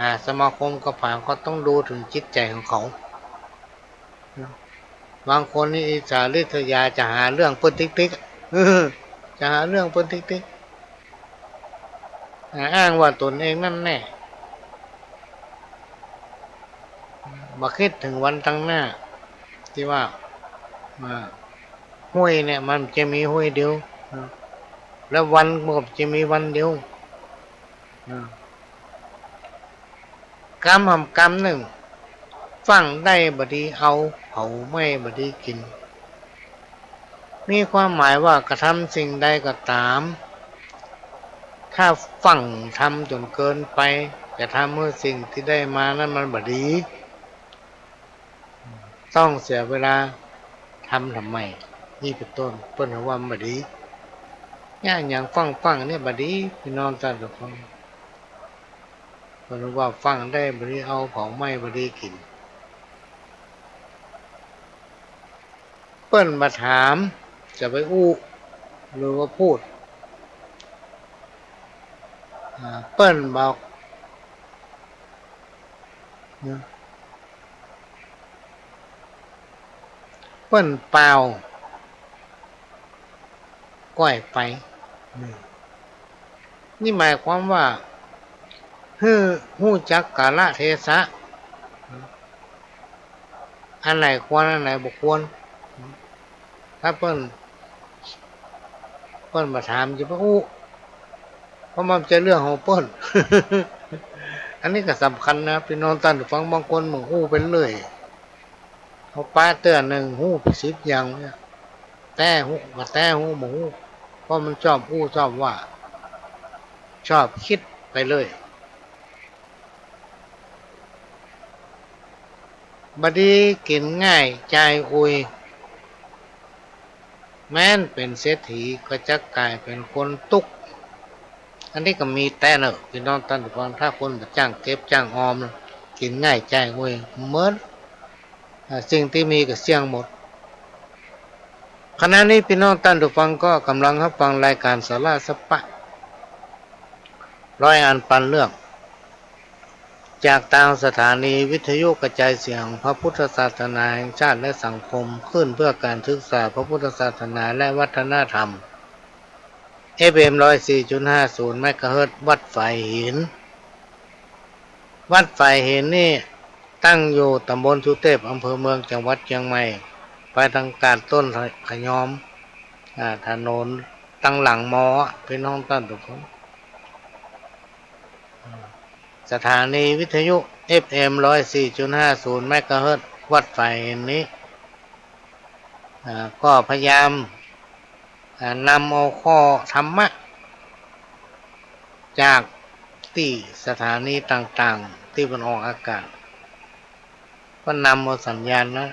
หาสมาคมกับใผ ก็ต้องดูเถิงจิตใจ๋ของเขา บางคนนี่อิจฉาริษยา จะหาเรื่องเปิ้นติ๊กๆ อะ จะหาเรื่องเปิ้นติ๊กๆ อ่า อ้างว่าตนเองนั่นแน่ บ่กึ๊ดเถิงวันตังหน้า ตี้ว่า อ่า ห้วยเนี่ยมันจะมีห้วยเดียว อ่า แล้ววันมันก็จะมีวันเดียว อ่า กำหำกำนึ่ง ฟั่งได้บ่ดีเอา เผาไหม้บ่ดีกิ๋น มีความหมายว่ากระทำสิ่งใดก็ต๋าม ถ้าฟั่งทำจ๋นเกินไป จะทำหื้อสิ่งตี้ได้มานั้นมันบ่ดี ต้องเสียเวลา ทำทำไม นี่เป๋นต้น เปิ้นว่ามันบ่ดี เยียะหยังฟั่งๆ เนี่ยบ่ดี ปี้น้องต้านผู้ฟัง เปิ้นว่าฟั่งได้บ่ดีเอา เผาไหม้บ่ดีกิ๋น เปิ้นบ่ถาม จะไปอู้ หรือว่าพูด อ่า เปิ้นบอก นะ เปิ้นป่าว ก้อยไป อืม นี่หมายความว่า หื้อ ฮู้จักกาละเทศะ อันไหนควร อันไหนบ่ควร ถ้าเปิ้น เปิ้นบ่ถามจะไปอู้ เพราะมันบ่ใจ้เรื่องของเปิ้น อันนี้ก็สำคัญนะ ปี้น้องต้านผู้ฟัง บางคนมันอู้ไปเรื่อย เฮาปะเตื้อนึ่ง ฮู้ไปสิบอย่างเนี่ย แต๊ฮู้ บ่แต๊ฮู้ บ่ฮู้ เพราะมันชอบอู้ชอบว่า ชอบกึ๊ดไปเรื่อย บ่ดีกิ๋นง่ายจ่ายอุย แม้นเป๋นเศรษฐีก็จะก๋ายเป๋นคนตุ๊กข์ อันนี้ก็มีแต๊เน่อ ปี้น้องต้านผู้ฟัง ถ้าคนบ่จ้างเก็บจ้างออม กิ๋นง่ายจ่ายอุย เหมือน อ่า สิ่งตี้มีก็เสี้ยงหมด ขณะนี้ปี้น้องต้านผู้ฟังก็ก่ำลังฮับฟังรายก๋านสาระสะปะ ร้อยอันปันเรื่อง จากตางสถานีวิทยุกระจายเสียงพระพุทธศาสนาแห่งชาติและสังคม คลื่นเพื่อการศึกษาพระพุทธศาสนาและวัฒนธรรม เอฟเอ็ม ร้อยสี่จุดห้าศูนย์ เมกะเฮิรตซ์ วัดฝายหิน วัดฝายหินนี่ตั้งอยู่ตำบลสุเตพ อำเภอเมือง จังหวัดเจียงใหม่ ไปตางก๋าดต้นขะยอม อ่า ถนนตางหลังมอ ปี้น้องต้านผู้ฟัง สถานีวิทยุ เอฟเอ็ม ร้อยสี่จุดห้าศูนย์ เมกะเฮิรตซ์ วัดฝายหินนี้ อ่า ก็พยายาม อ่า นำเอาข้อธรรมะ จากตี้สถานีต่างๆ ตี้มันออกอากาศ ก็นำเอาสัญญาณนะ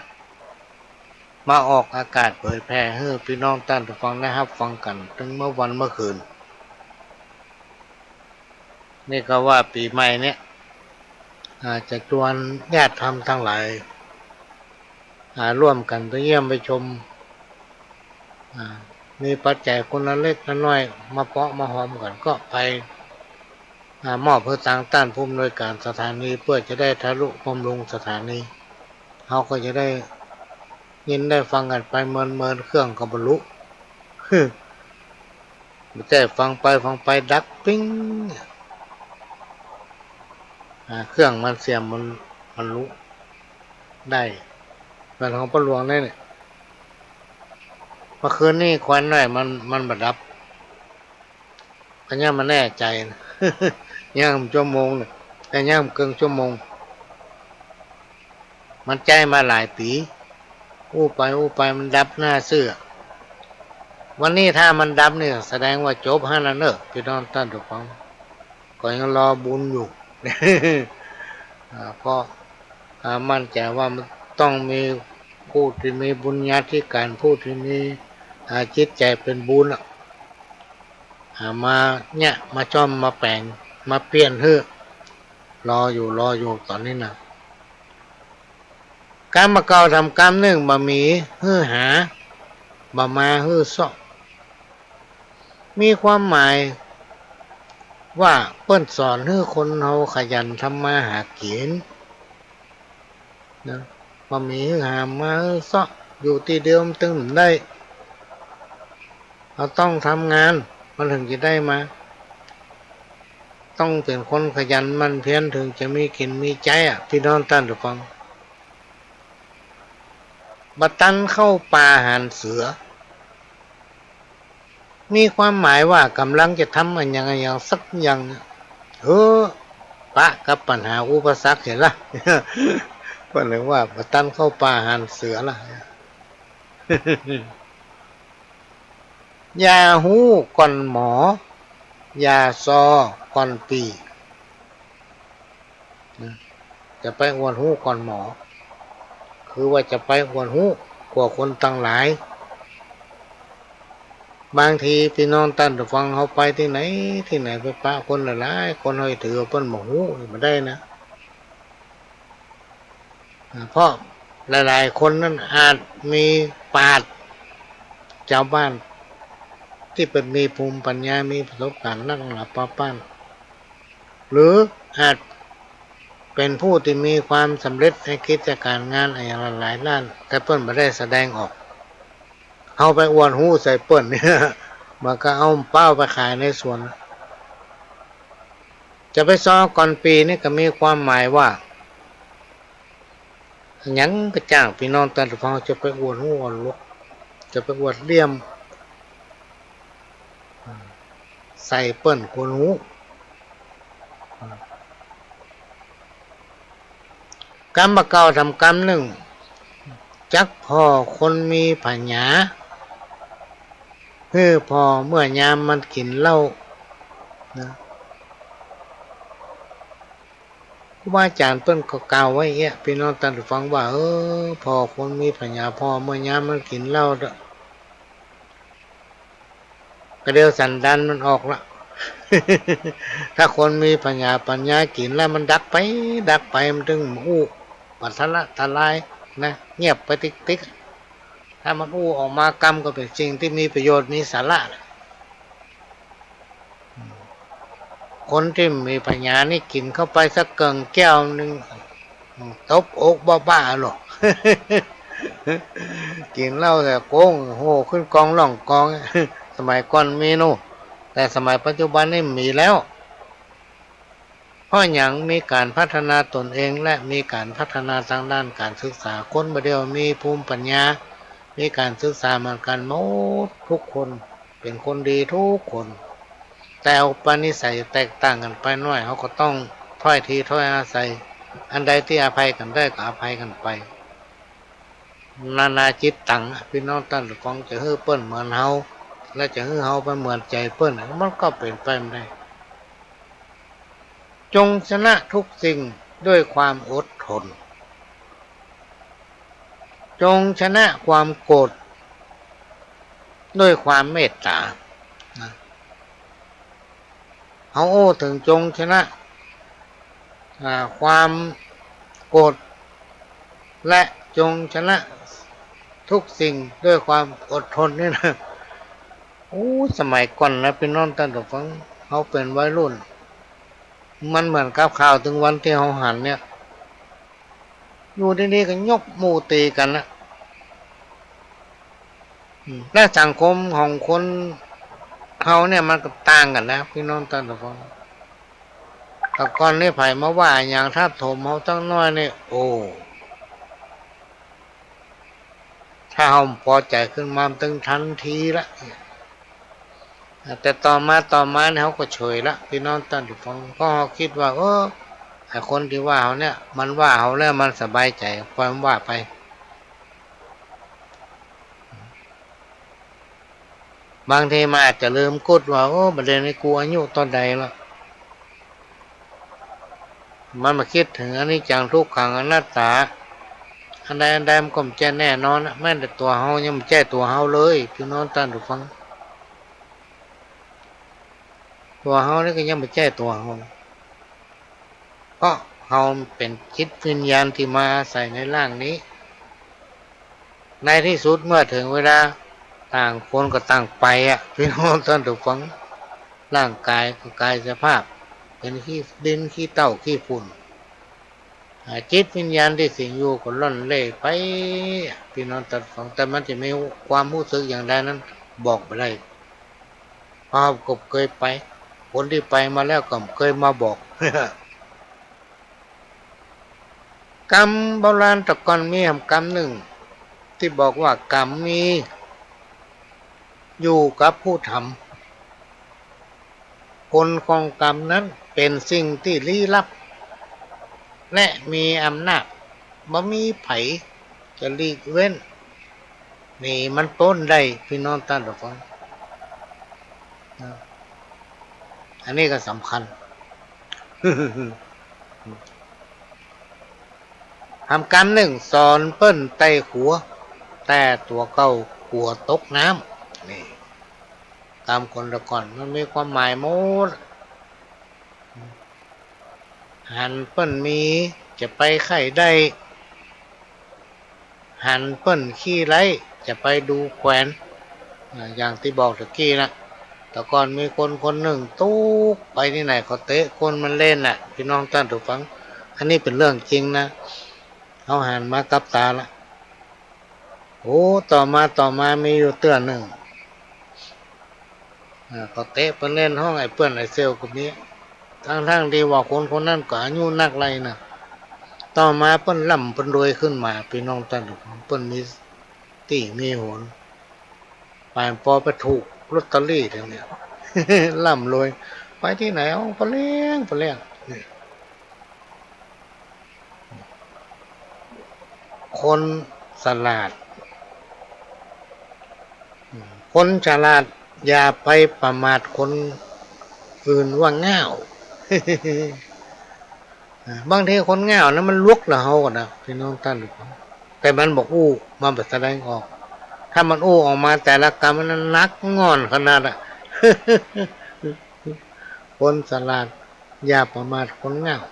มาออกอากาศเผยแผ่หื้อปี้น้องต้านผู้ฟังได้ฮับฟังกั๋น ตึงเมื่อวันเมื่อคืน นี่ก็ว่าปี๋ใหม่เนี่ย อ่า จะจวนญาติธรรมตังหลาย อ่า ร่วมกั๋นไปเยี่ยมไปชม อ่า มีปัจจัยคนละเล็กละน้อย มาเปาะมาหอมกั๋นก็ไป อ่า มอบหื้อตางต้านผู้อำนวยก๋านสถานี เปื้อจะได้ทะนุบำรุงสถานี เฮาก็จะได้ยินได้ฟังกั๋นไปเมินๆ เครื่องก็บ่ลุก บ่ใจ้ฟังไปฟังไปดับปิ๊ง อ่า เครื่องมันเสียมมัน มันลุได้ เหมือนของป้อหลวงนี่เนี่ย เมื่อคืนนี้ควันไว้มัน มันบ่ดับ ก็ยังบ่แน่ใจ๋นะ ยังชั่วโมงเนี่ย แต่ยังเกินชั่วโมง มันใจ๊มาหลายปี๋ อู้ไปอู้ไปมันดับหน้าซื่อ วันนี้ถ้ามันดับนี่แสดงว่าจบหั้นละเน่อ ปี้น้องต้านผู้ฟัง ก็ยังรอบุญอยู่ อ่า เพราะ อ่า มั่นใจ๋ว่ามันต้องมีผู้ตี้มีบุญญาธิการ ผู้ตี้มี อ่า จิตใจ๋เป๋นบุญอะ อ่า มาเนี่ย มาซ่อม มาแป๋ง มาเปลี่ยนหื้อ รออยู่ รออยู่ต๋อนนี้นะ ก๋ำบ่าเก่าทำก๋ำนึ่ง บ่มีหื้อหา บ่มาหื้อเซาะ มีความหมายว่าเปิ้นสอนหื้อคนเฮาขยันทำมาหากิ๋นนะ บ่มีหื้อหามาหื้อเซาะ อยู่ตี้เดียวมันตึงบ่ได้ เฮาต้องทำงาน มันเถิงจะได้มา ต้องเป๋นคนขยันหมั่นเพียร เถิงจะมีกิ๋นมีใจ๊อะ ปี้น้องต้านผู้ฟัง บ่ตันเข้าป่าหานเสือ มีความหมายว่าก๋ำลังจะทำอะหยังอะหยังสักอย่าง เฮ้อ ปะกับปัญหาอุปสรรคเหียละ เปิ้นเรียกว่าบ่ตันเข้าป่าหานเสือละ อย่าฮู้ก่อนหมอ อย่าซอก่อนปี่ นะ จะไปอวดฮู้ก่อนหมอ คือว่าจะไปอวดฮู้กว่าคนตังหลาย บางทีปี้น้องต้านผู้ฟังเฮาไปตี้ไหนตี้ไหน ไปปะคนหลายๆ คน เฮาจะถือว่าเปิ้นบ่ฮู้ บ่ได้นะ อ่า เพราะหลายๆ คนนั้นอาจมีปราชญ์ จาวบ้านตี้เปิ้นมีภูมิปัญญา มีประสบการณ์นักหนาปาป้าน หรืออาจเป๋นผู้ตี้มีความสำเร็จในกิจก๋านงานอะหยังหลายๆ ด้าน แต่เปิ้นบ่ได้แสดงออก เฮาไปอวดฮู้ใส่เปิ้นเนี่ย มันก็เอาเป้าไปขายในสวน จะไปซอก่อนปี่นี่ก็มีความหมายว่า หยังก็จ้างปี้น้องต้านผู้ฟัง จะไปอวดฮู้อวดหลวง จะไปอวดเหลี่ยม ใส่เปิ้นควรฮู้ ก๋ำบ่าเก่าทำก๋ำนึ่ง จักผ่อคนมีผญา หื้อผ่อเมื่อยามมันกิ๋นเหล้า นะ ครูบาอาจ๋ารย์เปิ้นก็กล่าวไว้เอี้ย ปี้น้องต้านผู้ฟังว่า เออ ผ่อคนมีผญา ผ่อเมื่อยามมันกิ๋นเหล้าเต๊อะ ก็เดี๋ยวสันดานมันออกละ ถ้าคนมีผญาปัญญากิ๋นแล้วมันดักไป ดักไป มันตึงอู้ บ่ทะละทะลายนะ เงียบไปติ๊กๆ ถ้ามันอู้ออกมา กำก็เป๋นสิ่งตี้มีประโยชน์ มีสาระ คนตี้มีผญานี่กิ๋นเข้าไปสักเกิ่งแก้วนึ่ง ตบอกบ้าๆ หรอก กิ๋นเหล้าแต่โก๊ง โฮขึ้นกองล่องกอง สมัยก่อนมีโน่ แต่สมัยปัจจุบันนี่มีแล้ว เพราะหยัง มีก๋านพัฒนาตนเอง และมีก๋านพัฒนาตางด้านก๋านศึกษา คนบ่าเดี่ยวมีภูมิปัญญา มีก๋านศึกษาเหมือนกั๋นหมดทุกคน เป๋นคนดีทุกคน แต่อุปนิสัยแตกต่างกั๋นไปหน้อย เฮาก็ต้องถ้อยทีถ้อยอาศัย อันใดตี้อภัยกั๋นได้ก็อภัยกั๋นไป นานาจิตตัง ปี้น้องต้านผู้ฟัง จะหื้อเปิ้นเหมือนเฮา และจะหื้อเฮาไปเหมือนใจ๋เปิ้น มันก็เป๋นไปบ่ได้ จงชนะทุกสิ่งด้วยความอดทน จงชนะความโกรธด้วยความเมตต๋า นะ เฮาอู้เถิงจงชนะ อ่า ความโกรธ และจงชนะทุกสิ่งด้วยความอดทนนี่นะ โอ้ สมัยก่อนนะ ปี้น้องต้านผู้ฟัง เฮาเป๋นวัยรุ่น มันเหมือนกับข่าวตึงวันตี้เฮาหันเนี่ย อยู่ดีๆ ก็ยกหมู่ตี๋กั๋นนะ อืม และสังคมของคนเฮาเนี่ยมันก็ต่างกั๋นนะ ปี้น้องต้านผู้ฟัง แต่ก่อนนี่ใผมาว่าหยังทับถมเฮาสักหน้อยนี่ โอ้ ถ้าเฮาบ่ปอใจ๋ขึ้นมามันตึงตันทีละ แต่ต่อมาต่อมานี่เฮาก็เฉยละ ปี้น้องต้านผู้ฟัง เพราะเฮากึ๊ดว่า เออ ไอ้คนตี้ว่าเฮาเนี่ย มันว่าเฮาแล้วมันสบายใจ๋ ปล่อยมันว่าไป บางทีมันอาจจะลืมกึ๊ดว่า โอ้ บ่าเดี่ยวนี้กูอายุเต้าใดละ มันบ่ากึ๊ดเถิงอนิจจังทุกขังอนัตตา อันใดอันใดมันก็บ่ใจ้แน่นอนนะ แม้แต่ตั๋วเฮายังบ่ใจ้ตั๋วเฮาเลย ปี้น้องต้านผู้ฟัง ตั๋วเฮานี่ก็ยังบ่ใจ้ตั๋วเฮา เพราะเฮาเป๋นจิตวิญญาณตี้มาอาศัยในร่างนี้ ในตี้สุดเมื่อเถิงเวลา ต่างคนก็ต่างไปอะ ปี้น้องต้านผู้ฟัง ร่างก๋ายก็ก๋ายสภาพ เป๋นขี้ดินขี้เถ้าขี้ฝุ่น อ่า จิตวิญญาณตี้สิงอยู่ก็ล่อนเล่ไป ปี้น้องต้านผู้ฟัง แต่มันจะมีความฮู้สึกอย่างใดนั้นบอกบ่ได้ เพราะเฮาก็บ่เกยไป คนตี้ไปมาแล้วก็บ่เกยมาบอก กำโบราณแต่ก่อนมีหำกำนึ่ง ตี้บอกว่ากำนี้อยู่กับผู้ทำ ผลของกำนั้นเป๋นสิ่งตี้ลี้ลับ และมีอำนาจ บ่มีใผจะหลีกเว้น หนีมันป๊นได้ ปี้น้องต้านผู้ฟัง อันนี้ก็สำคัญ หำกำนึ่ง สอนเปิ้นไต่ขัว แต่ตั๋วเก่ากั๋วตกน้ำ นี่ กำคนแต่ก่อนมันมีความหมายหมด หันเปิ้นมีจะไปใค่ได้ หันเปิ้นขี้ไร้จะไปดูแควน อ่า อย่างตี้บอกตะกี้นะ แต่ก่อนมีคนคนนึ่งตุ๊กไปตี้ไหนก็เตะก้นมันเล่นน่ะ ปี้น้องต้านผู้ฟัง อันนี้เป๋นเรื่องจริงนะ เฮาหันมากับต๋าละ โอ้ ต่อมาต่อมามีอยู่เตื้อนึ่ง อ่า ก็เตะเปิ้นเล่นห้องไอ้เปื้อนไอ้เซลก็มี ตังๆ ตี้ว่าคนคนนั้นก็อายุนักแล้วนะ ต่อมาเปิ้นร่ำเปิ้นรวยขึ้นมา ปี้น้องต้านผู้ฟัง เปิ้นมีตี้มีหน ป๋ายปอไปถูกลอตเตอรี่เดี๋ยวนี้ ร่ำรวย ไปตี้ไหน เอ้า ปะเลี้ยง ปะเลี้ยง นี่ คนสลาด คนสลาดอย่าไปประมาทคนอื่นว่าง่าว บางทีคนง่าวนั้นมันหลวกเหลือเฮาก่อนะ ปี้น้องต้านผู้ฟัง แต่มันบ่อู้ มันบ่แสดงออก ถ้ามันอู้ออกมาแต่ละกำนั้นหนักง่อนขนาดอะ คนสลาดอย่าประมาทคนง่าว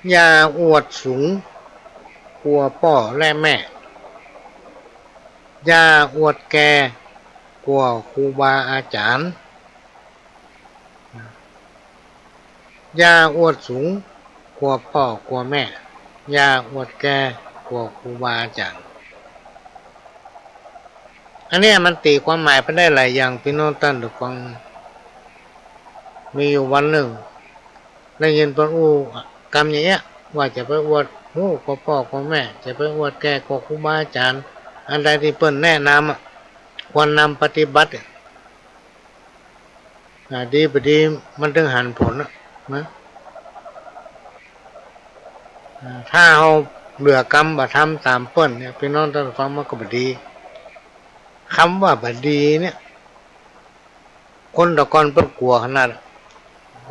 อย่าอวดสูงกว่าป้อและแม่ อย่าอวดแก่กว่าครูบาอาจ๋ารย์ อย่าอวดสูงกว่าป้อกว่าแม่ อย่าอวดแก่กว่าครูบาอาจ๋ารย์ อันเนี้ยมันตี๋ความหมายไปได้หลายอย่าง ปี้น้องต้านผู้ฟัง มีอยู่วันนึ่ง ได้ยินเปิ้นอู้กำอย่างเนี้ย ว่าจะไปอวดฮู้กว่าป้อกว่าแม่ จะไปอวดแก่กว่าครูบาอาจ๋ารย์ อันใดตี้เปิ้นแนะนำอะ ควรนำปฏิบัติอะ อ่า ดีบ่ดีมันตึงหันผลนะ นะ อ่า ถ้าเฮาเหลือกำบ่ทำต๋ามเปิ้นเนี่ย ปี้น้องต้านฟัง มันก็บ่ดี กำว่าบ่ดีเนี่ย คนแต่ก่อนเปิ้นกั๋วขนาด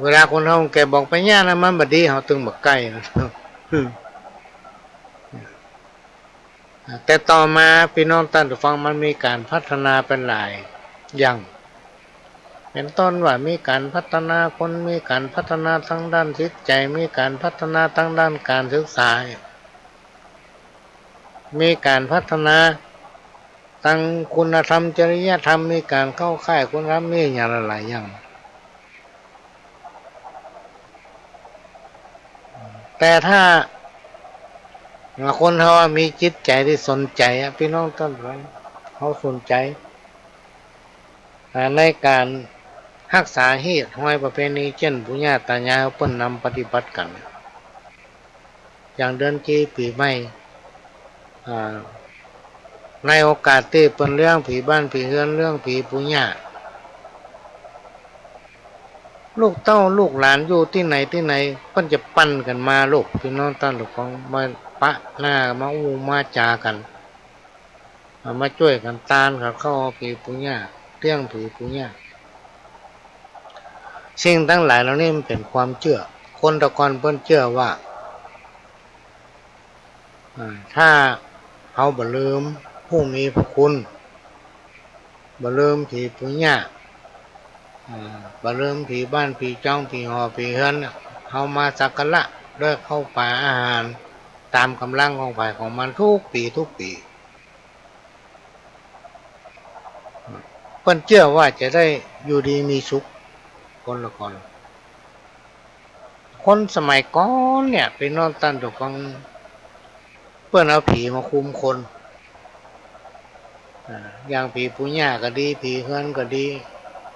เวลาคนเฒ่าแก่บอกไปเยียะนะ มันบ่ดี เฮาตึงบ่ใก้นะ แต่ต่อมาปี้น้องต้านฟัง มันมีก๋านพัฒนาไปหลายอย่าง เป๋นต้นว่ามีก๋านพัฒนาคน มีก๋านพัฒนาตางด้านจิตใจ๋ มีก๋านพัฒนาตางด้านก๋านศึกษา มีก๋านพัฒนาตางคุณธรรม จริยธรรม มีก๋านเข้าค่ายคุณธรรม มีอย่างหลายๆ อย่าง แต่ถ้าคนเฮาอะมีจิตใจ๋ตี้สนใจ๋อะ ปี้น้องต้านฟัง เฮาสนใจ๋ อ่า ในก๋านฮักษาฮีตฮอยประเพณี เจ้นปู่ย่าต๋ายายเปิ้นนำปฏิบัติกั๋น อย่างเดือนเจ็ดปี๋ใหม่ อ่า ในโอกาสตี้เปิ้นเลี้ยงผีบ้านผีเฮือน เลี้ยงผีปู่ย่า ลูกเต้าลูกหลานอยู่ตี้ไหนตี้ไหน เปิ้นจะปั่นกั๋นมาลูก ปี้น้องต้านผู้ฟัง มาปะหน้า มาอู้มาจ๋ากั๋น เอามาจ้วยกั๋นตานกับข้าวเอาผีปู่ย่า เตี้ยงผีปู่ย่า สิ่งตังหลายเหล่านี้มันเป๋นความเจื้อ คนแต่ก่อนเปิ้นเจื้อว่า อ่า ถ้าเฮาบ่ลืมผู้มีพระคุณ บ่ลืมผีปู่ย่า อ่า บ่ลืมผีบ้านผีจอง ผีหอผีเฮือนน่ะ เฮามาสักการะด้วยข้าวป๋าอาหาร ต๋ามก๋ำลังของใผของมันทุกปี๋ทุกปี๋ เปิ้นเจื้อว่าจะได้อยู่ดีมีสุข คนละก่อน คนสมัยก่อนเนี่ย ปี้น้องต้านผู้ฟัง เปิ้นเอาผีมาคุมคน อ่า อย่างผีปู่ย่าก็ดี ผีเฮือนก็ดี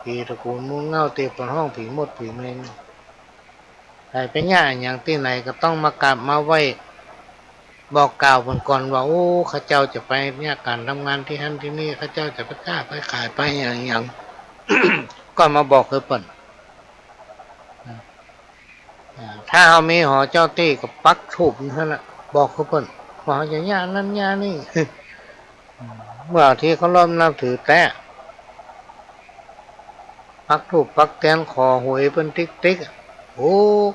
ผีตระกูลมูลเหง้าตี้เปิ้นฮ้องผีมดผีเมน ใผไปเยียะอะหยังตี้ไหนก็ต้องมากราบมาไหว้ บอกกล่าวเปิ้นก่อนว่า โอ้ ข้าเจ้าจะไปเยียะก๋านทำงานตี้หั้นตี้นี่ ข้าเจ้าจะไปก้าไปขายไปอะหยัง ก็มาบอกหื้อเปิ้น อ่า ถ้าเฮามีหอเจ้าตี้ก็ปักธูปหั้นน่ะ บอกหื้อเปิ้น ว่าเฮาจะเยียะอันนั้นเยียะอันนี้ เมื่อตี้เคารพนับถือแต๊ ปักธูปปักเตียนขอหวยเปิ้นติ๊กๆ โอ้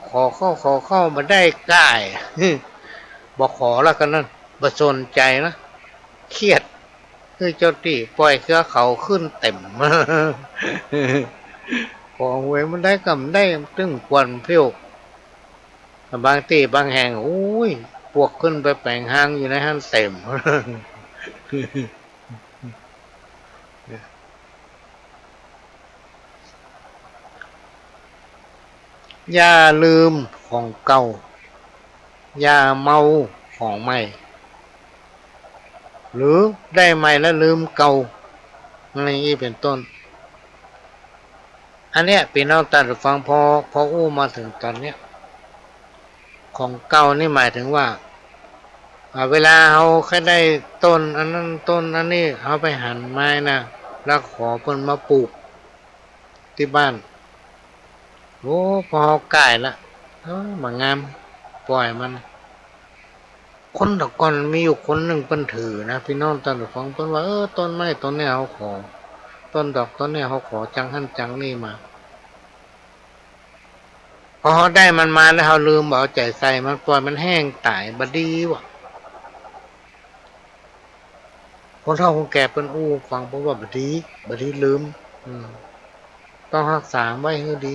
ขอเข้า ขอเข้า บ่ได้ก้า บ่ขอละ กานั้น บ่สนใจ๋ละ เคียด หื้อเจ้าตี้ป่อยเสือเขาขึ้นเต็ม ขอหวยบ่ได้ กำได้ ตึงกวนเผี้ยว บางตี้บางแห่ง โอ้ย ปวกขึ้นไปแป๋งฮางอยู่ในหั้นเต็ม อย่าลืมของเก่า อย่าเมาของใหม่ หรือได้ใหม่แล้วลืมเก่า อย่างนี้เป๋นต้น อันเนี้ย ปี้น้องต้านผู้ฟัง พอ พออู้มาเถิงต๋อนเนี้ย ของเก่านี่หมายเถิงว่า อ่า เวลาเฮาใค่ได้ต้นอันนั้นต้นอันนี้ เฮาไปหันไม้นะ แล้วขอเปิ้นมาปลูกตี้บ้าน โอ้ พอเฮาก้าละ เออ บ่งาม ป่อยมัน คนแต่ก่อนมีอยู่คนนึ่งเปิ้นถือนะ ปี้น้องต้านผู้ฟัง เปิ้นว่า เออ ต้นไม้ต้นเนี้ยเฮาขอ ต้นดอกต้นเนี้ยเฮาขอจังหั้นจังนี่มา พอเฮาได้มันมาแล้วเฮาลืมบ่เอาใจ๋ใส่มัน ป่อยมันแห้งต๋าย บ่ดีวะ คนเฒ่าคนแก่เปิ้นอู้ฟัง เปิ้นว่าบ่ดี บ่ดีลืม อืม ต้องฮักษาไว้หื้อดี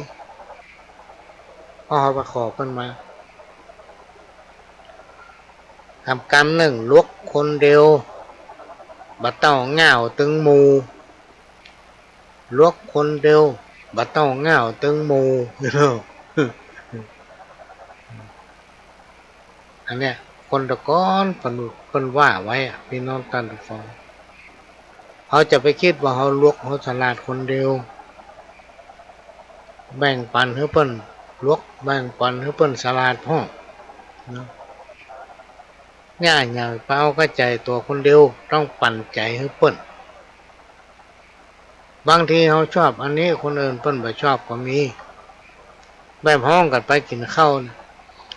พอเฮาไปขอเปิ้นมา กำ กำนึ่ง หลวกคนเดียว บ่เต้าง่าวตึงหมู่ หลวกคนเดียว บ่เต้าง่าวตึงหมู่ อันเนี้ย คนแต่ก่อนเปิ้น เปิ้นว่าไว้อะ ปี้น้องต้านผู้ฟัง เฮาจะไปกึ๊ดว่าเฮาหลวกเฮาสลาดคนเดียว แบ่งปั๋นหื้อเปิ้นหลวก แบ่งปั๋นหื้อเปิ้นสลาดพ่อง นะ เนี่ย อย่าไปเอาก้าใจ๋ตั๋วคนเดียว ต้องปั๋นใจ๋หื้อเปิ้น บางทีเฮาชอบอันนี้ คนอื่นเปิ้นบ่ชอบก็มี แบบฮ้องกั๋นไปกิ๋นข้าวนะ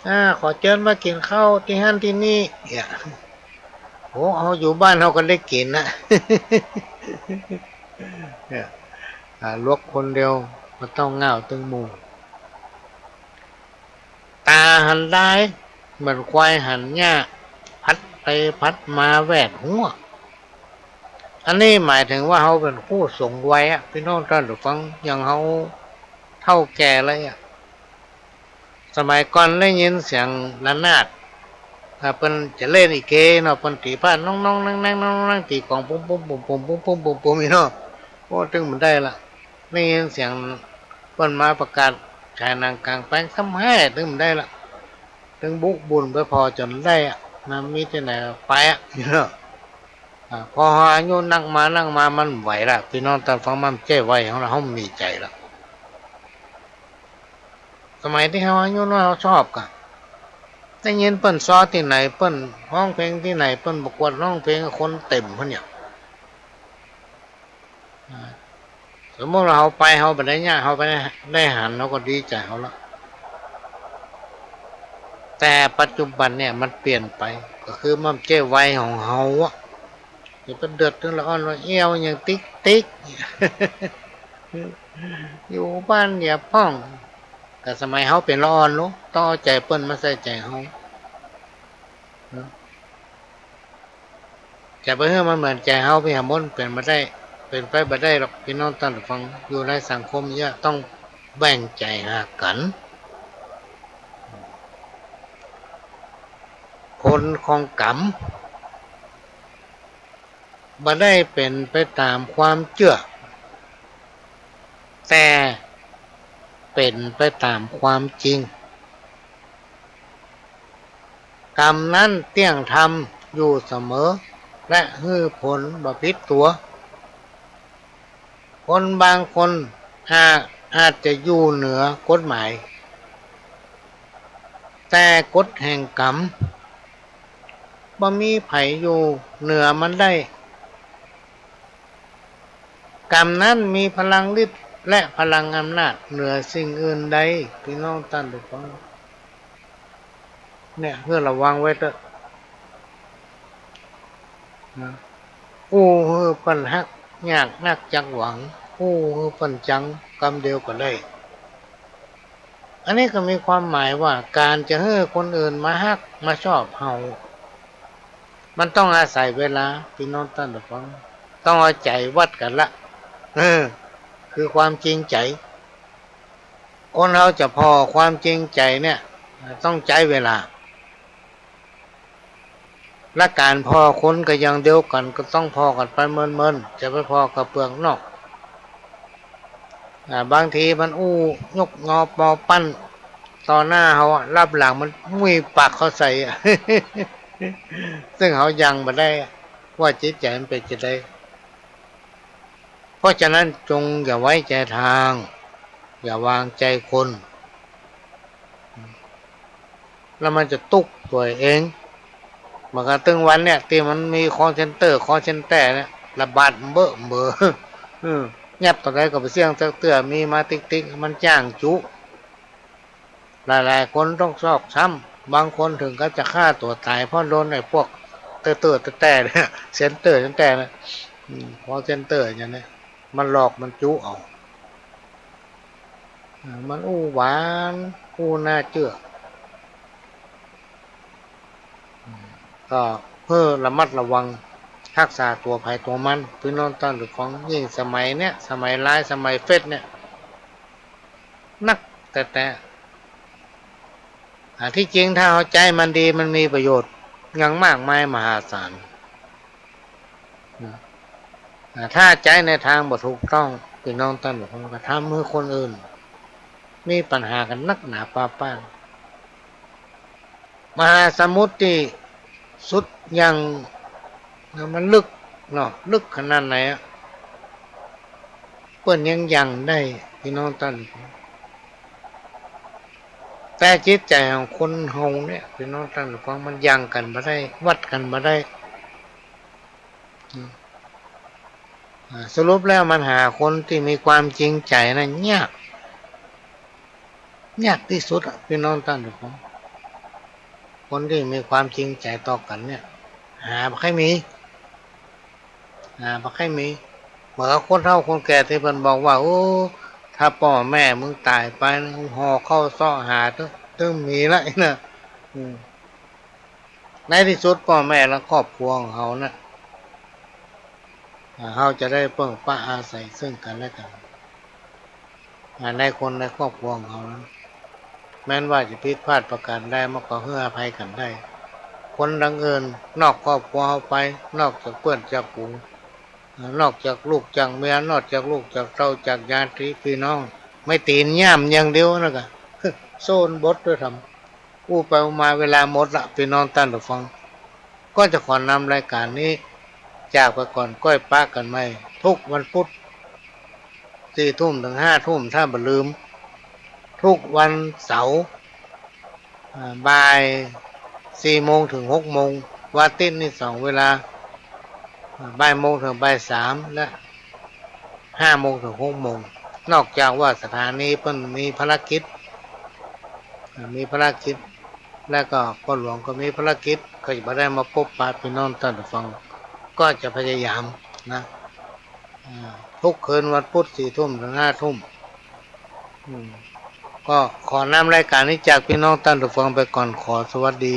อ่า ขอเจิญมากิ๋นข้าวตี้หั้นตี้นี่ เนี่ย โอ้ เฮาอยู่บ้านเฮาก็ได้กิ๋นนะ เนี่ย อ่า หลวกคนเดียว บ่เต้าง่าวตึงหมู่ ต๋าหันลาย เหมือนควายหันหญ้า พัดไปพัดมาแหวดหัว อันนี้หมายเถิงว่าเฮาเป๋นผู้สูงวัยอะ ปี้น้องต้านผู้ฟัง อย่างเฮาเฒ่าแก่แล้วอะ สมัยก่อนได้ยินเสียงระนาด ถ้าเปิ้นจะเล่นลิเกเนาะ เปิ้นตี๋พาดน้องๆ แน้งๆ น้องๆ แน้งๆ ตี๋กลองปุ้มๆ ปุ้มๆ ปุ้มๆ ปุ้มๆ ปุ้มๆ นี่เนาะ โอ้ ตึงบ่ได้ละ ได้ยินเสียงเปิ้นมาประกาศฉายหนังก๋างแปลงซ้ำแฮ่ ตึงบ่ได้ละ ตึงบุกบุ่นไปผ่อจ๋นได้อะ นะ มีตี้ไหนไปอะ นี่เนาะ อ่า พอเฮาอายุนักมานักมามันบ่ไหวละ ปี้น้องต้านฟัง มันบ่ใจ้วัยของเฮาละ เฮาบ่มีใจ๋ละ สมัยตี้เฮาอายุน้อยเฮาชอบก่ะ ได้ยินเปิ้นซ้อตี้ไหน เปิ้นฮ้องเพลงตี้ไหน เปิ้นประกวดฮ้องเพลง คนเต็มหั้นเนี่ย อ่า สมมุติว่าเฮาไป เฮาบ่ได้เยียะ เฮาบ่ได้ ได้หัน เฮาก็ดีใจ๋เฮาละ แต่ปัจจุบันเนี่ยมันเปลี่ยนไป ก็คือมันบ่ใจ้วัยของเฮาอะ อย่าไปเดือดร้อนละอ่อนละแอ้วหยังติ๊กติ๊ก อยู่บ้านอย่าพ่อง แต่สมัยเฮาเป๋นละอ่อนลูก ต้องเอาใจ๋เปิ้นมาใส่ใจ๋เฮา จะไปหื้อมันเหมือนใจ๋เฮา ปี้หา มันเป๋นบ่ได้ เป๋นไปบ่ได้หรอก ปี้น้องต้านฟัง อยู่ในสังคมเนี่ยต้องแบ่งใจ๋หากั๋น ผลของกรรมบ่ได้เป๋นไปต๋ามความเจื้อ แต่เป๋นไปต๋ามความจริง กรรมนั้นเตี้ยงธรรมอยู่เสมอ และหื้อผลบ่ผิดตั๋ว คนบางคนอาจ อาจจะอยู่เหนือกฎหมาย แต่กฎแห่งกรรมบ่มีใผอยู่เหนือมันได้ กรรมนั้นมีพลังฤทธิ์และพลังอำนาจเหนือสิ่งอื่นใด ปี้น้องต้านฟัง เนี่ย หื้อระวังไว้เต๊อะ นะ อู้หื้อเปิ้นฮัก ยากนักจักหวัง อู้หื้อเปิ้นจัง กำเดียวก็ได้ อันนี้ก็มีความหมายว่า ก๋านจะหื้อคนอื่นมาฮักมาชอบเฮา มันต้องอาศัยเวลา ปี้น้องต้านฟัง ต้องเอาใจ๋วัดกั๋นละ เออ คือความจริงใจ๋ คนเฮาจะผ่อความจริงใจ๋เนี่ย ต้องใจ๊เวลา และก๋านผ่อคนก็อย่างเดียวกั๋น ก็ต้องผ่อกั๋นไปเมินๆ จะไปผ่อกับเปลือกนอก อ่า บางทีมันอู้ยกงอปอปั้นต่อหน้าเฮาอะ ลับหลังมันมุ้ยปากเข้าใส่อะ ซึ่งเฮายังบ่ได้ว่าจิตใจ๋มันเป๋นจะใด เพราะฉะนั้นจงอย่าไว้ใจ๋ตาง อย่าวางใจ๋คน แล้วมันจะตุ๊กตัวเอง เหมือนกับตึงวันเนี่ย ตี้มันมีคอลเซ็นเตอร์ คอลเซ็นเตอร์เนี่ย ระบาดเบ้อเบ้อ อืม แยบเต้าใดก็บ่เสี้ยงสักเตื้อ มีมาติ๊กๆ มันจ้างจุ หลายๆ คนต้องซอกช้ำ บางคนเถิงกับจะฆ่าตั๋วต๋าย เพราะโดนไอ้พวกเตอร์ๆ แต๊ๆ เนี่ย เซ็นเตอร์แต๊ๆ เนี่ย อืม คอลเซ็นเตอร์อย่างเนี้ย มันหลอกมันจุเอา อ่า มันอู้หวาน อู้น่าเจื้อ อืม ก็เพื่อระมัดระวัง ฮักษาตั๋วใผตั๋วมัน ปี้น้องต้านฟัง ยิ่งสมัยเนี้ย สมัยไลน์ สมัยเฟซเนี่ย นักแต๊ๆ อ่า ตี้จริงถ้าเฮาใจ๊มันดี มันมีประโยชน์อย่างมากมายมหาศาล นะ อ่า ถ้าใจ๊ในตางบ่ถูกต้อง ปี้น้องต้านฟัง ก็ทำหื้อคนอื่นมีปัญหากั๋นนักหนาปาป้าน มหาสมุทรตี้สุดยัง มันลึกเนาะ ลึกขนาดไหนอะ เปิ้นยังยังได้ ปี้น้องต้านฟัง แต่จิตใจ๋ของคนเฮาเนี่ย ปี้น้องต้านฟัง มันยังกั๋นบ่ได้ วัดกั๋นบ่ได้ อ่า สรุปแล้วมันหาคนตี้มีความจริงใจ๋นั้นยาก ยากตี้สุดอะ ปี้น้องต้านฟัง คนตี้มีความจริงใจ๋ต่อกั๋นเนี่ย หาบ่ใค่มี หาบ่ใค่มี เหมือนกับคนเฒ่าคนแก่ตี้เปิ้นบอกว่า โอ้ ถ้าป้อแม่มึงต๋ายไปนะ มึงห่อข้าวเซาะหาตึง ตึงมีละนะ อืม ในตี้สุดป้อแม่และครอบครัวของเฮานะ อ่า เฮาจะได้เปิ้งปะอาศัยซึ่งกั๋นและกั๋น อ่า ในคนในครอบครัวของเฮานั้น แม้นว่าจะผิดพลาดประก๋านใด มันก็หื้ออภัยกั๋นได้ คนดังอื่นนอกครอบครัวเฮาไป นอกจากเปื้อนจากฝูง อ่า นอกจากลูกจากเมีย นอกจากลูกจากเต้า จากญาติปี้น้อง ไม้ตี๋นย่ำอย่างเดียวนั่นก็ โซนบดด้วยธรรม อู้ไปอู้มาเวลาหมดละ ปี้น้องต้านฟัง ก็จะขอนำรายก๋านนี้ จากไปก่อน ก้อยปะกั๋นใหม่ ทุกวันพุธ สี่ทุ่มเถิงห้าทุ่ม ถ้าบ่ลืม ทุกวันเสาร์ อ่า บ่ายสี่โมงเถิงหกโมง วันอาทิตย์นี่สองเวลา อ่า บ่ายโมงเถิงบ่ายสาม และห้าโมงเถิงหกโมง นอกจากว่าสถานีเปิ้นมีภารกิจ อ่า มีภารกิจ และก็ป้อหลวงก็มีภารกิจ ก็จะบ่ได้มาปบปะปี้น้องต้านผู้ฟัง ก็จะพยายามนะ อ่า ทุกคืนวันพุธสี่ทุ่มเถิงห้าทุ่ม อืม ก็ขอนำรายก๋านนี้จากปี้น้องต้านผู้ฟังไปก่อน ขอสวัสดี